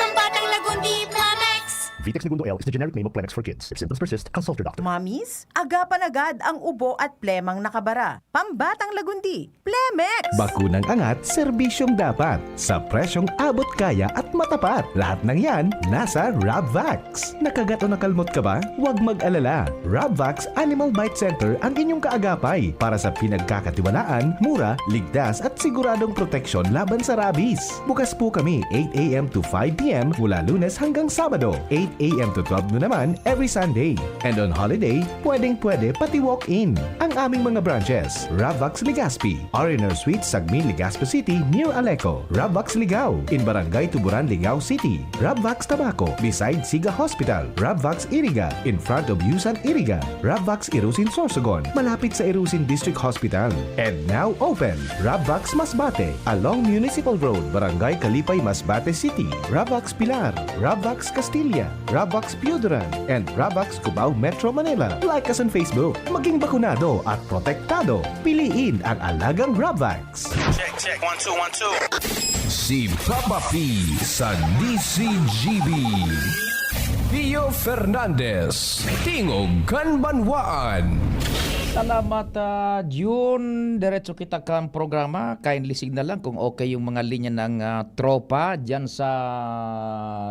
Pambatang Lagundi, Plemex! Vitex Negundo L is the generic name of Plemex for kids. If symptoms persist, consult your doctor. Mamis, agapan agad ang ubo at plemang nakabara. Pambatang Lagundi, Plemex! Bakunang angat, serbisyong dapat. Sa presyong abot kaya at matapat. Lahat ng yan, nasa Rabvax. Nakagat o nakalmot ka ba? Huwag mag-alala. Rabvax Animal Bite Center ang inyong kaagapay para sa pinagkakatiwalaan, mura, ligtas at siguradong proteksyon laban sa rabies. Bukas po kami eight a.m. to five p.m. mula Lunes hanggang Sabado, eight a.m. to twelve noon naman every Sunday. And on holiday, pwedeng-pwede pati walk-in. Ang aming mga branches, Rabvax Legazpi, R and R Suite, Sagmin, Legazpi City, near Aleco. Rabvax Ligao, in Barangay Tuburan, Ligao City. Rabvax Tabaco, beside Siga Hospital. Rabvax Iriga, in front of Yusan Iriga. Rabvax Irusin Sorsogon, malapit sa Irusin District Hospital. And now open, Rabvax Masbate, along Municipal Road, Barangay Kalipay, Masbate City. Rabvax Pilar, Rabvax Castilla, Rabvax Pioduran, and Rabvax Cubao Metro Manila. Like us on Facebook. Maging bakunado at protektado. Piliin ang alagang Rabvax. Check, check. One, two, one, two. Si Papa P sa D C G B. Pio Fernandez, Tingog kan Banwaan. Salamat, ah, Jun. Diretso kita kan programa. Kindly signal lang kung okay yung mga linya ng, ah, tropa dyan sa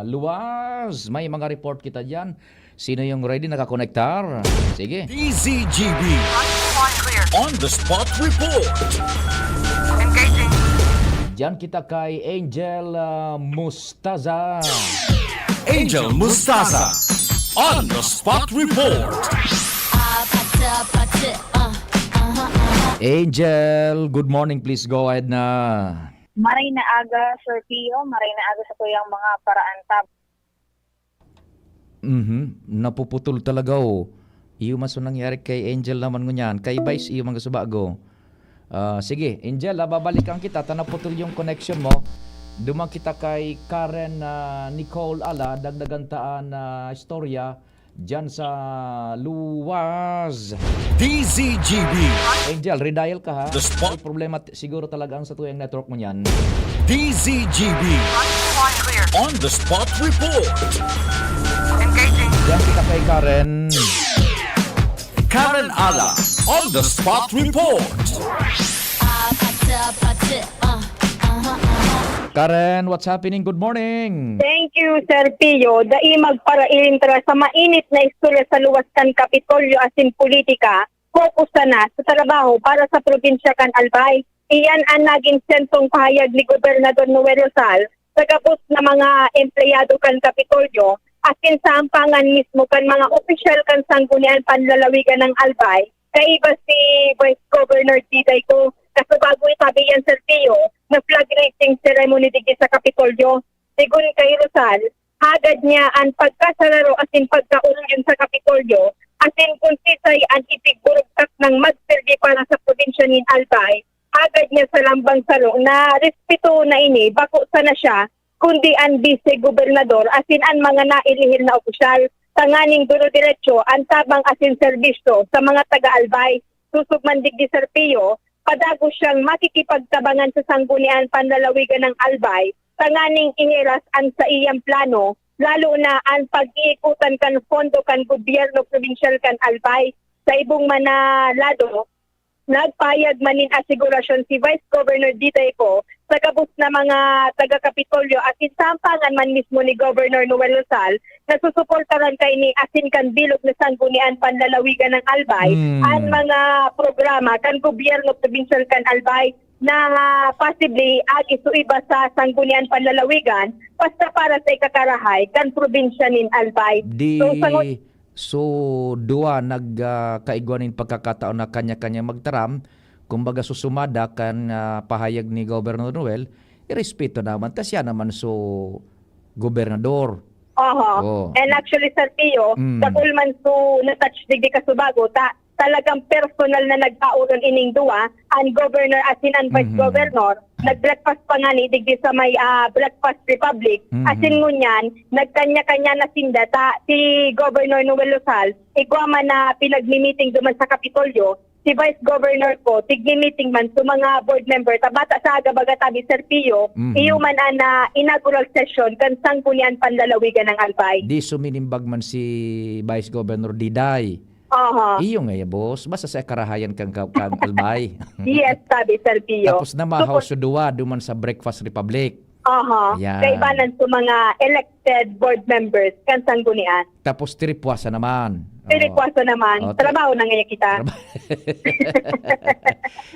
luwas. May mga report kita dyan. Sino yung ready, nakakonektar? Sige. D Z G B On the Spot Report. Diyan kita kay Angel, ah, Mustaza. Angel Mustaza on the Spot Report. Angel, good morning. Please go ahead na. Maray na aga, Sir Pio. Maray na aga sa tuyang mga paraantab. Mhm. Napuputol talaga, oh. Iyo man so nangyari kay Angel naman ngunyan. Kay Vice, iyo man gusto bago. Ah, sige, Angel, ah, babalikan kita. Ta naputol yung connection mo. Duman kita kay Karen, ah, Nicole Ala. Dagdagan taan na istorya dyan sa luwas. D Z G B. Angel, redial ka ha. The spot. May problema t- siguro talaga ang sa tuyang network mo niyan. D Z G B On the Spot Report. Diyan kita kay Karen. Karen Ala on the Spot Report. Karen, what's happening? Good morning. Thank you, Sir Pio. Dai magparaintra sa mainit na istorya sa luwas kan Kapitolyo asin politika. Focus sana sa trabaho para sa probinsya kan Albay. Iyan ang naging sentrong pahayag ni Gobernador Noel Rosal sa gabos na mga empleyado kan Kapitolyo asin sa ampangan mismo kan mga opisyal kan Sangguniang Panlalawigan ng Albay, kaiba si Vice Governor Diday Go Kasubago itabi yan, Sir Pio, na flag raising ceremony digdi sa Kapitolyo. Sigon kay Rosal, hagad niya an pagkasararo asin pagkaoryon sa Kapitolyo, asin kun sisay an ipigburugtak nang magserbi para sa probinsya nin Albay, hagad niya sa lambang saro na respeto na ini, bako sana siya, kundi an bise-gobernador asin an mga nailihil na opisyal, tanganing durudiretso an tabang asin serbisyo sa mga taga-Albay. Sosog man digdi, Sir Pio, padagos siyang makikipagtabangan sa Sangguniang Panlalawigan ng Albay tanganing ihiras an saiyang plano, lalo na an pag-iikutan kan pondo kan gobyerno probinsyal kan Albay. Sa ibong man na lado, nagpahayag man nin asigurasyon si Vice Governor Diday Co sa gabos na mga taga-Kapitolyo asin sa ampangan man mismo ni Governor Noel Rosal na susuportaran kaini asin kan bilog na Sangguniang Panlalawigan ng Albay Mm. an mga programa kan gobyerno probinsyal kan Albay na possibly agi sa iba sa Sangguniang Panlalawigan basta para sa ikakarahay kan probinsya nin Albay. Di So, sangot- so duwa nag, ah, kaigwa nin pagkakataon na kanya-kanya magtaram, kumbaga susumada kan, ah, pahayag ni Governor Noel, irespeto naman ta siya naman so gobernador. Aha. Oh. And actually, Sir Pio, Mm. dakul man so na-touch digdi kasubago, ta talagang personal na nagpaoron ining duwa, an governor asin an vice Mhm. governor, nag-breakfast pa ngani digdi sa may, ah, Breakfast Republic. Mhm. Asin ngunyan, nagkanya-kanya na sinda ta si Governor Noel Rosal, igwa man na pinagmi-meeting duman sa Kapitolyo, si Vice Governor Co, tigmi-meeting man sa mga board member, ta bata sa aga baga tabi, Sir Pio, Mhm. iyo man an, ah, inaugural session kan Sangguniang Panlalawigan ng Albay. Di suminimbag man si Vice Governor Diday. Aha. Iyo nga ya, boss. Basta sa karahayan kang, kang, kang Albay. Yes, tabi, Sir Pio. Tapos namahaw Supos- sa duwa duman sa Breakfast Republic. Aha. Ayan. Kaibanan sa mga elected board members kan Sanggunian. Tapos tiripwasa naman. Oo. Tiripwasa naman. Oh, ti- Trabaho na ngayon kita. Traba-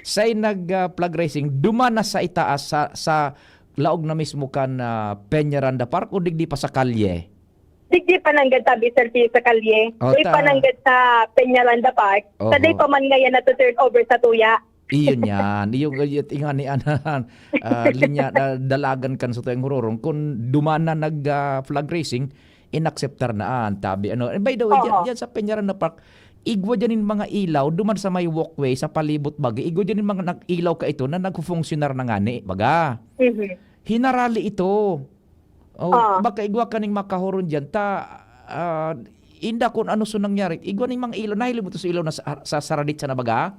Say nag, ah, flag raising, duman na sa itaas, sa, sa laog na mismo kan, ah, Peñaranda Park o digdi pa sa kalye? Digdi pa nanggad tabi, Sir Pio, sa kalye. Oh, Doy ta- pa nanggad sa Peñaranda Park. Sa Oho. Day pa man ngayon na to turn over sa tuya. Iyon yan. Yung, yung, yung, yung, ah, linya, ah, dalagan kan sa tuyang hururong. Kung dumana nag, ah, flag raising, inakseptar na an tabi. Ano, eh, by the way, diyan, Oo. diyan sa Peñaranda Park, igwa dyan yung mga ilaw, duman sa may walkway, sa palibot bagi, igwa dyan yung mga nag-ilaw ka ito na nagfufunksyonar na ngani, baga. Mhm. Hinarali ito. Oh, Ah. baka igwa ka ning makahoron diyan. Ta, ah, inda kun ano so nangyari. Igwa ning mga ilaw. Nahiling mo to sa ilaw na sa, sa saradit sa nabaga?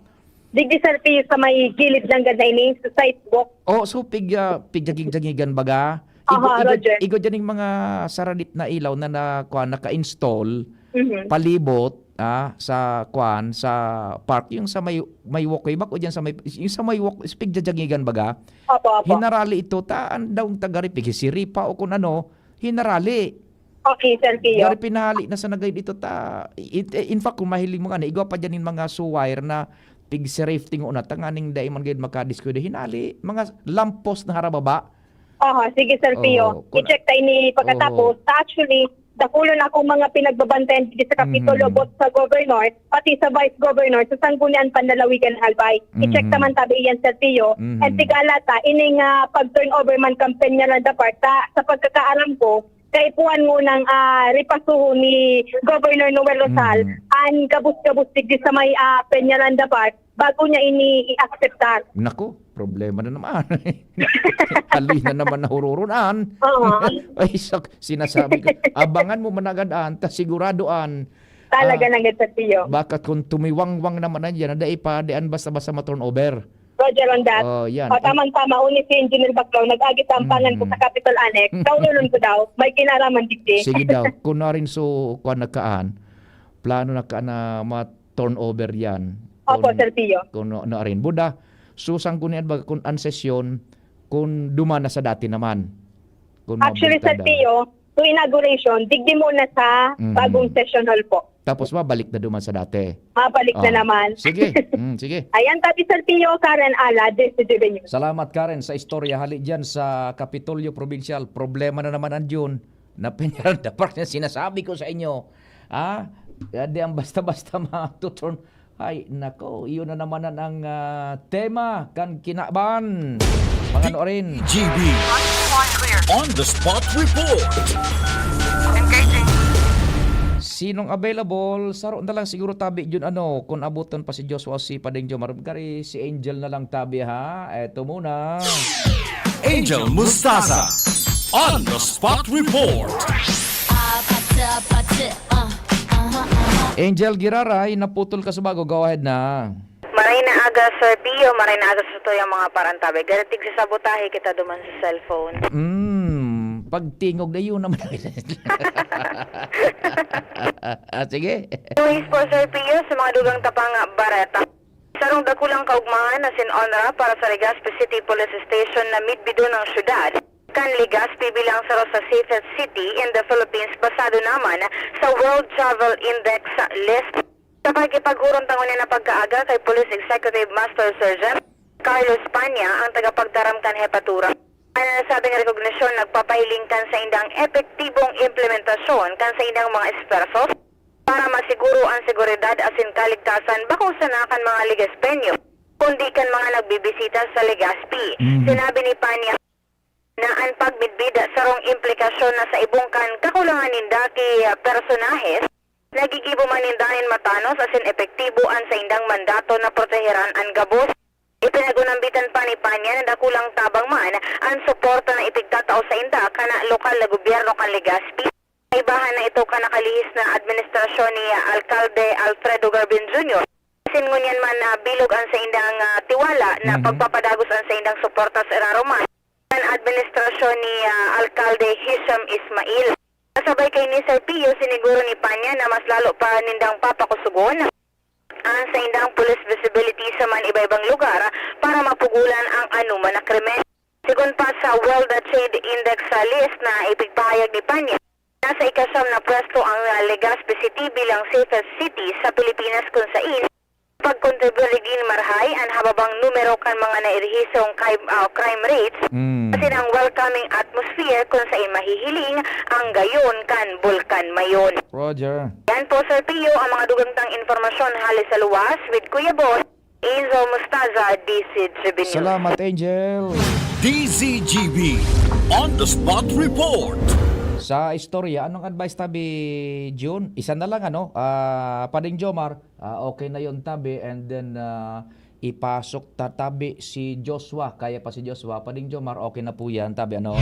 Digdi, Sir Pio, sa may gilid ng ganda ini, sa sidewalk. Oh, so pig, ah, pigjagig-jagigan baga? Igo, Aha, igo, Roger. igo dyan yung mga saradit na ilaw na, na, kuwan, naka-install, Mhm. palibot, ah, sa, kuwan, sa park. Yung sa may, may walkway, bako dyan sa may, yung sa may walk, pigjajagigan baga? Opo, opo. Hinarali ito, ta, an daong taga-Ripig, si Ripa o kun ano, hinarali. Okay, Sir Pio. Gari pinahali na sa nagay dito, ta, it, in fact, kung mahiling mo nga, na igwa pa dyan yung mga suwire na pig-serifting una, tanganing dai man gayud makadiskuido. Hinali, mga lampos na harababa. Aha, sige, Sir Pio. Oo, kun I-check ta ini pagkatapos. Oo. Ta, actually, dakulon akong mga pinagbabantayan dito sa Kapitolyo, Mhm. both sa Governor, pati sa Vice Governor, sa Sanggunian Panlalawigan ng Albay. I-check Mhm. ta man tabi iyan, Sir Pio. Mhm. And tigala ta, ining, ah, pag-turnover man kan Peñaranda Park, ta, sa pagkakaaram ko, kaipuhan mo ng, ah, ripasuhon ni Governor Noel Rosal, Mhm. ang gabos-gabos digdi sa may, ah, Peñaranda Park, bago niya ini i-akseptar. Naku, problema na naman. Haloy na naman nahururon an. Oo. Ay, sak-, sinasabi ko, abangan mo managad an, ta sigurado an. Talaga Ah, nang Sir Pio. Baka kung tumiwangwang naman na dyan, na dai pa, di an basta-basta ma-turnover. Roger on that. Oh, yan. O, tamang-tama, uni si Engineer Baclaw, nag-agi tampangan ko Mhm. sa Capitol Annex. Kaulolon ko daw, may kinaraman digdi. Sige daw, kung na rin so, kuwan na kaan, plano na kaan na ma-turnover yan. Opo, Kung, Sir Pio. kung na, na rin. Buda, so, sangko niyan ba, kung an sesyon, kung duman na sa dati naman? Kung Actually, Sir mabalitada. Pio, to inauguration, digdi muna sa Mhm. bagong session hall po. Tapos mabalik na duman sa dati. Mabalik na Oh. naman. Sige. Mm, sige. Ayan, tabi, Sir Pio, Karen Ala, Desidibe News. Salamat, Karen, sa istorya. Hali dyan sa Kapitolyo Probinsyal. Problema na naman ang June. Na Peñaranda Park na sinasabi ko sa inyo. Ah, di ang basta-basta matuturn. Ay, nako, iyon na naman an, ang, ah, tema kan kinaban. Mga ano rin. G B on the spot report. Engaging. Sinong available? Saro na lang siguro tabi yun, ano, kung abutan pa si Joshua o si Pading Jomar. Gari, si Angel na lang tabi, ha? Eto muna. Angel Mustaza on the spot report. Ah, pati, pati, uh, uh-huh, uh-huh. Angel Giraray, naputol ka sa bago. Go ahead na. Maray na aga, Sir Pio. Maray na aga sa tuyang mga parantabi. Garatig sa sabotahe kita duman sa cellphone. Hmm, pagtingog na yun naman. Ah, sige. Anyways po, Sir Pio, sa mga dugang tapang bareta. Sarong dakulang kaugmahan na sin onra para sa Legazpi City Police Station na midbidon ng syudad kan Legazpi bilang saro sa safest city in the Philippines basado naman sa World Travel Index list. Sa pakikipag-urong ta ngunyan na pagkaaga kay Police Executive Master Sergeant Carlos Panya, ang tagapagtaram kan hepatura, an nasabing rekognisyon nagpapahiling kan saindang epektibong implementasyon kan saindang mga esfuerzos para masiguro an seguridad asin kaligtasan bako sana kan mga Legazpeño, kundi kan mga nagbibisita sa Legazpi. Mhm. Sinabi ni Panya na an pagmidbid sarong implikasyon na sa ibong kan kakulangan ninda ki personahes, nagigibo man ninda nin matanos asin epektibo an saindang mandato na proteheran an gabos. Ipinag-unambitan pa ni Panya na dakulang tabang man an suporta na ipigtatao sainda kan lokal na gobyerno kan Legazpi, kaibahan na ito kan nakalihis na administrasyon ni Alkalde Alfredo Garbin Junior. Asin ngunyan man na bilog an saindang, ah, tiwala na Mhm. pagpapadagos an saindang suporta sa iraruman kan administrasyon ni, ah, Alkalde Hisham Ismail. Kasabay kaini, Sir Pio, siniguro ni Panya na mas lalo pa nindang papakusugon an saindang police visibility sa man iba-ibang lugar para mapugolan ang anoman na krimen. Sigon pa sa World Trade Index sa list na ipigpahayag ni Panya, nasa ikasyam na pwesto ang, ah, Legazpi City bilang safest city sa Pilipinas, kun sain pagkontribuyir digdi marahay an hababang numero kan mga nairehistrong crime, ah, crime rates, Mm. asin ang welcoming atmosphere kun sain mahihiling ang gayon kan Bulkan Mayon. Roger. Yan po, Sir Pio, ang mga dugang tang impormasyon hale sa luwas with Kuya Boss, Angel Mustaza, D C G B News. Salamat, Angel. D Z G B on the spot report. Sa istorya, anong advice tabi, June? Isa na lang, ano? Ah, Pading Jomar, ah, okay na yon tabi. And then, ah, ipasok ta tabi si Joshua. Kaya pa si Joshua. Pading Jomar, okay na po yan, tabi, ano?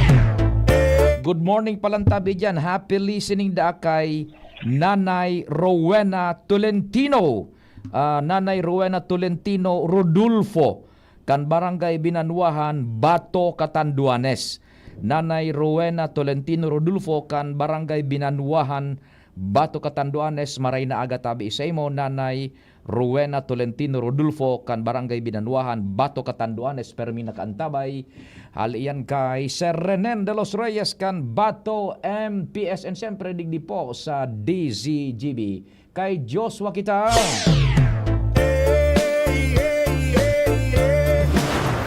Good morning palang tabi dyan. Happy listening da kay Nanay Rowena Tolentino. Ah, Nanay Rowena Tolentino Rodulfo, kan Barangay Binanwahan, Bato, Catanduanes. Nanay Rowena Tolentino Rodulfo, kan Barangay Binanwahan, Bato, Catanduanes. Maray na aga tabi sa imo, Nanay Rowena Tolentino Rodulfo, kan Barangay Binanwahan, Bato, Catanduanes. Permi nakaantabay. Hali iyan kay Sir Renen de los Reyes, kan Bato, M P S, and siyempre digdi po sa D Z G B. Kay Joshua kita.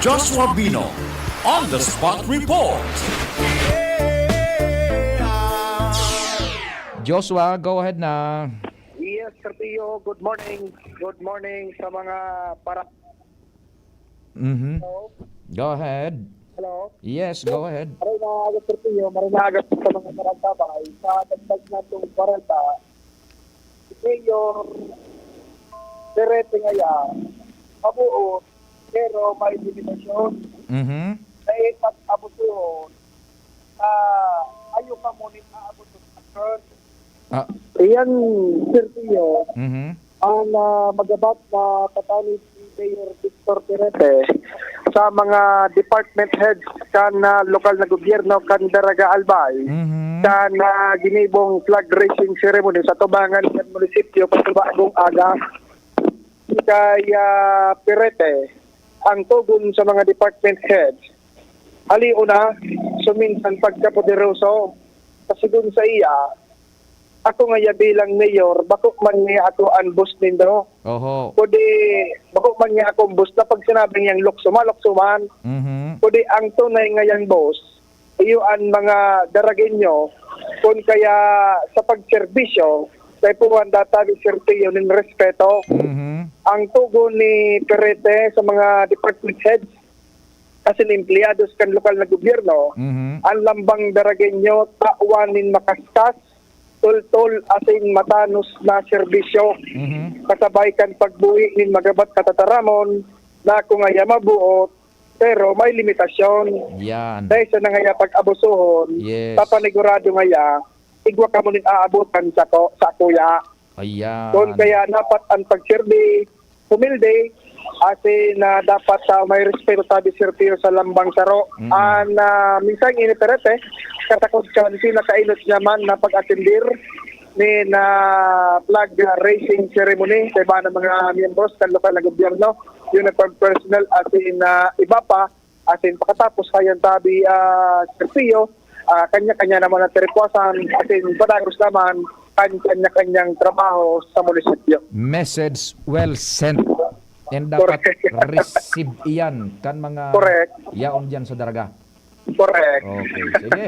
Joshua Bino on the spot report. Joshua, go ahead na. Yes, Sir Pio. Good morning. Good morning sa mga para... Mhm. Hello? Go ahead. Hello? Yes, go ahead. Maray na aga, Sir Pio. Maray na aga sa mga parantabay. Sa dagdag natong kwarenta, si Mayor Perete ngaya, mabuo, pero may limitasyon. Mhm. May pag-abusuhon na ayo pa ngunit aabot sa aksyon. Ah. Iyan, Sir Pio, Mhm. ang, ah, magabat na patanid ni Mayor Victor Perete sa mga department heads kan, ah, lokal na gobyerno kan Daraga Albay, Mhm. kan, ah, ginibong flag raising ceremony sa tubangan kan munisipyo pasubagong aga. Kay, ah, Perete, ang tugon sa mga department heads, hali una, suminsan pagkapoderoso. Pasigon sa iya, ako ngaya bilang mayor, bako man niya ako ang boss nindo. Oho. Kundi, bako man niya akong boss na pag sinabing yang lukso, malukso man. Mhm. Kundi ang tunay ngayang boss, iyo ang mga Daragueño, kun kaya sa pagserbisyo, kaipuhan data ni Sir Teo nin respeto. Mhm. Ang tugon ni Perete sa mga department heads asin empleyados kan lokal na gobyerno, Mhm. ang Lambang Daragueño tawan nin makaskas, tultol asin matanos na serbisyo, Mhm. kasabay kan pagbuhi nin magabat na tataramon na kung ngaya mabuot, pero may limitasyon. Yan. Dai sana ngaya pag-abusohon, Yes. papanigurado ngaya, igwa kamo nin aabotan sa ko, sa kuya. Ayan. Kun kaya dapat ang pagserbi, humilde, asin na dapat, ah, may respeto, sabi Sir Teo, sa lambang saro. Mm. An, ah, minsan ini, Perete, katakod kan pinakainot niya man na pag-atendir ni na flag raising ceremony sa iba ng mga miyembros kan lokal na gobyerno. Uniform personnel asin na iba pa. Asin pakatapos kayan tabi, ah, Sir Pio, ah, kanya-kanya naman ang tiripwasan, asin padagos naman kan kanya-kanyang trabaho sa munisipyo. Message well sent. And dapat Correct. Receive iyan kan mga Correct. Yaon dyan sa Daraga. Correct. Okay, sige.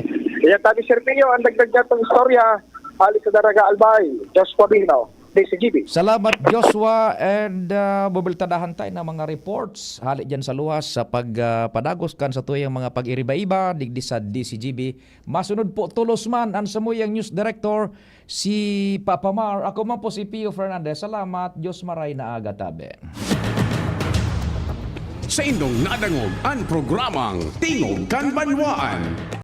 Iyan tabi, Sir Pio, ang dagdag niya itong istorya, hali sa Daraga Albay, Joshua Bino, D C G B. Salamat, Joshua, and uh, bubiltadahan tayo ng mga reports hali dyan sa luwas sa pagpadagos kan sa tuyang mga pag-iriba-iba digdi sa D C G B. Masunod po tulos man ang samuyang news director, si Papa Mar. Ako man po si Pio Fernandez. Salamat, Diyos maray na aga tabi. Sa indong nadangog ang programang Tingog kan Banwaan.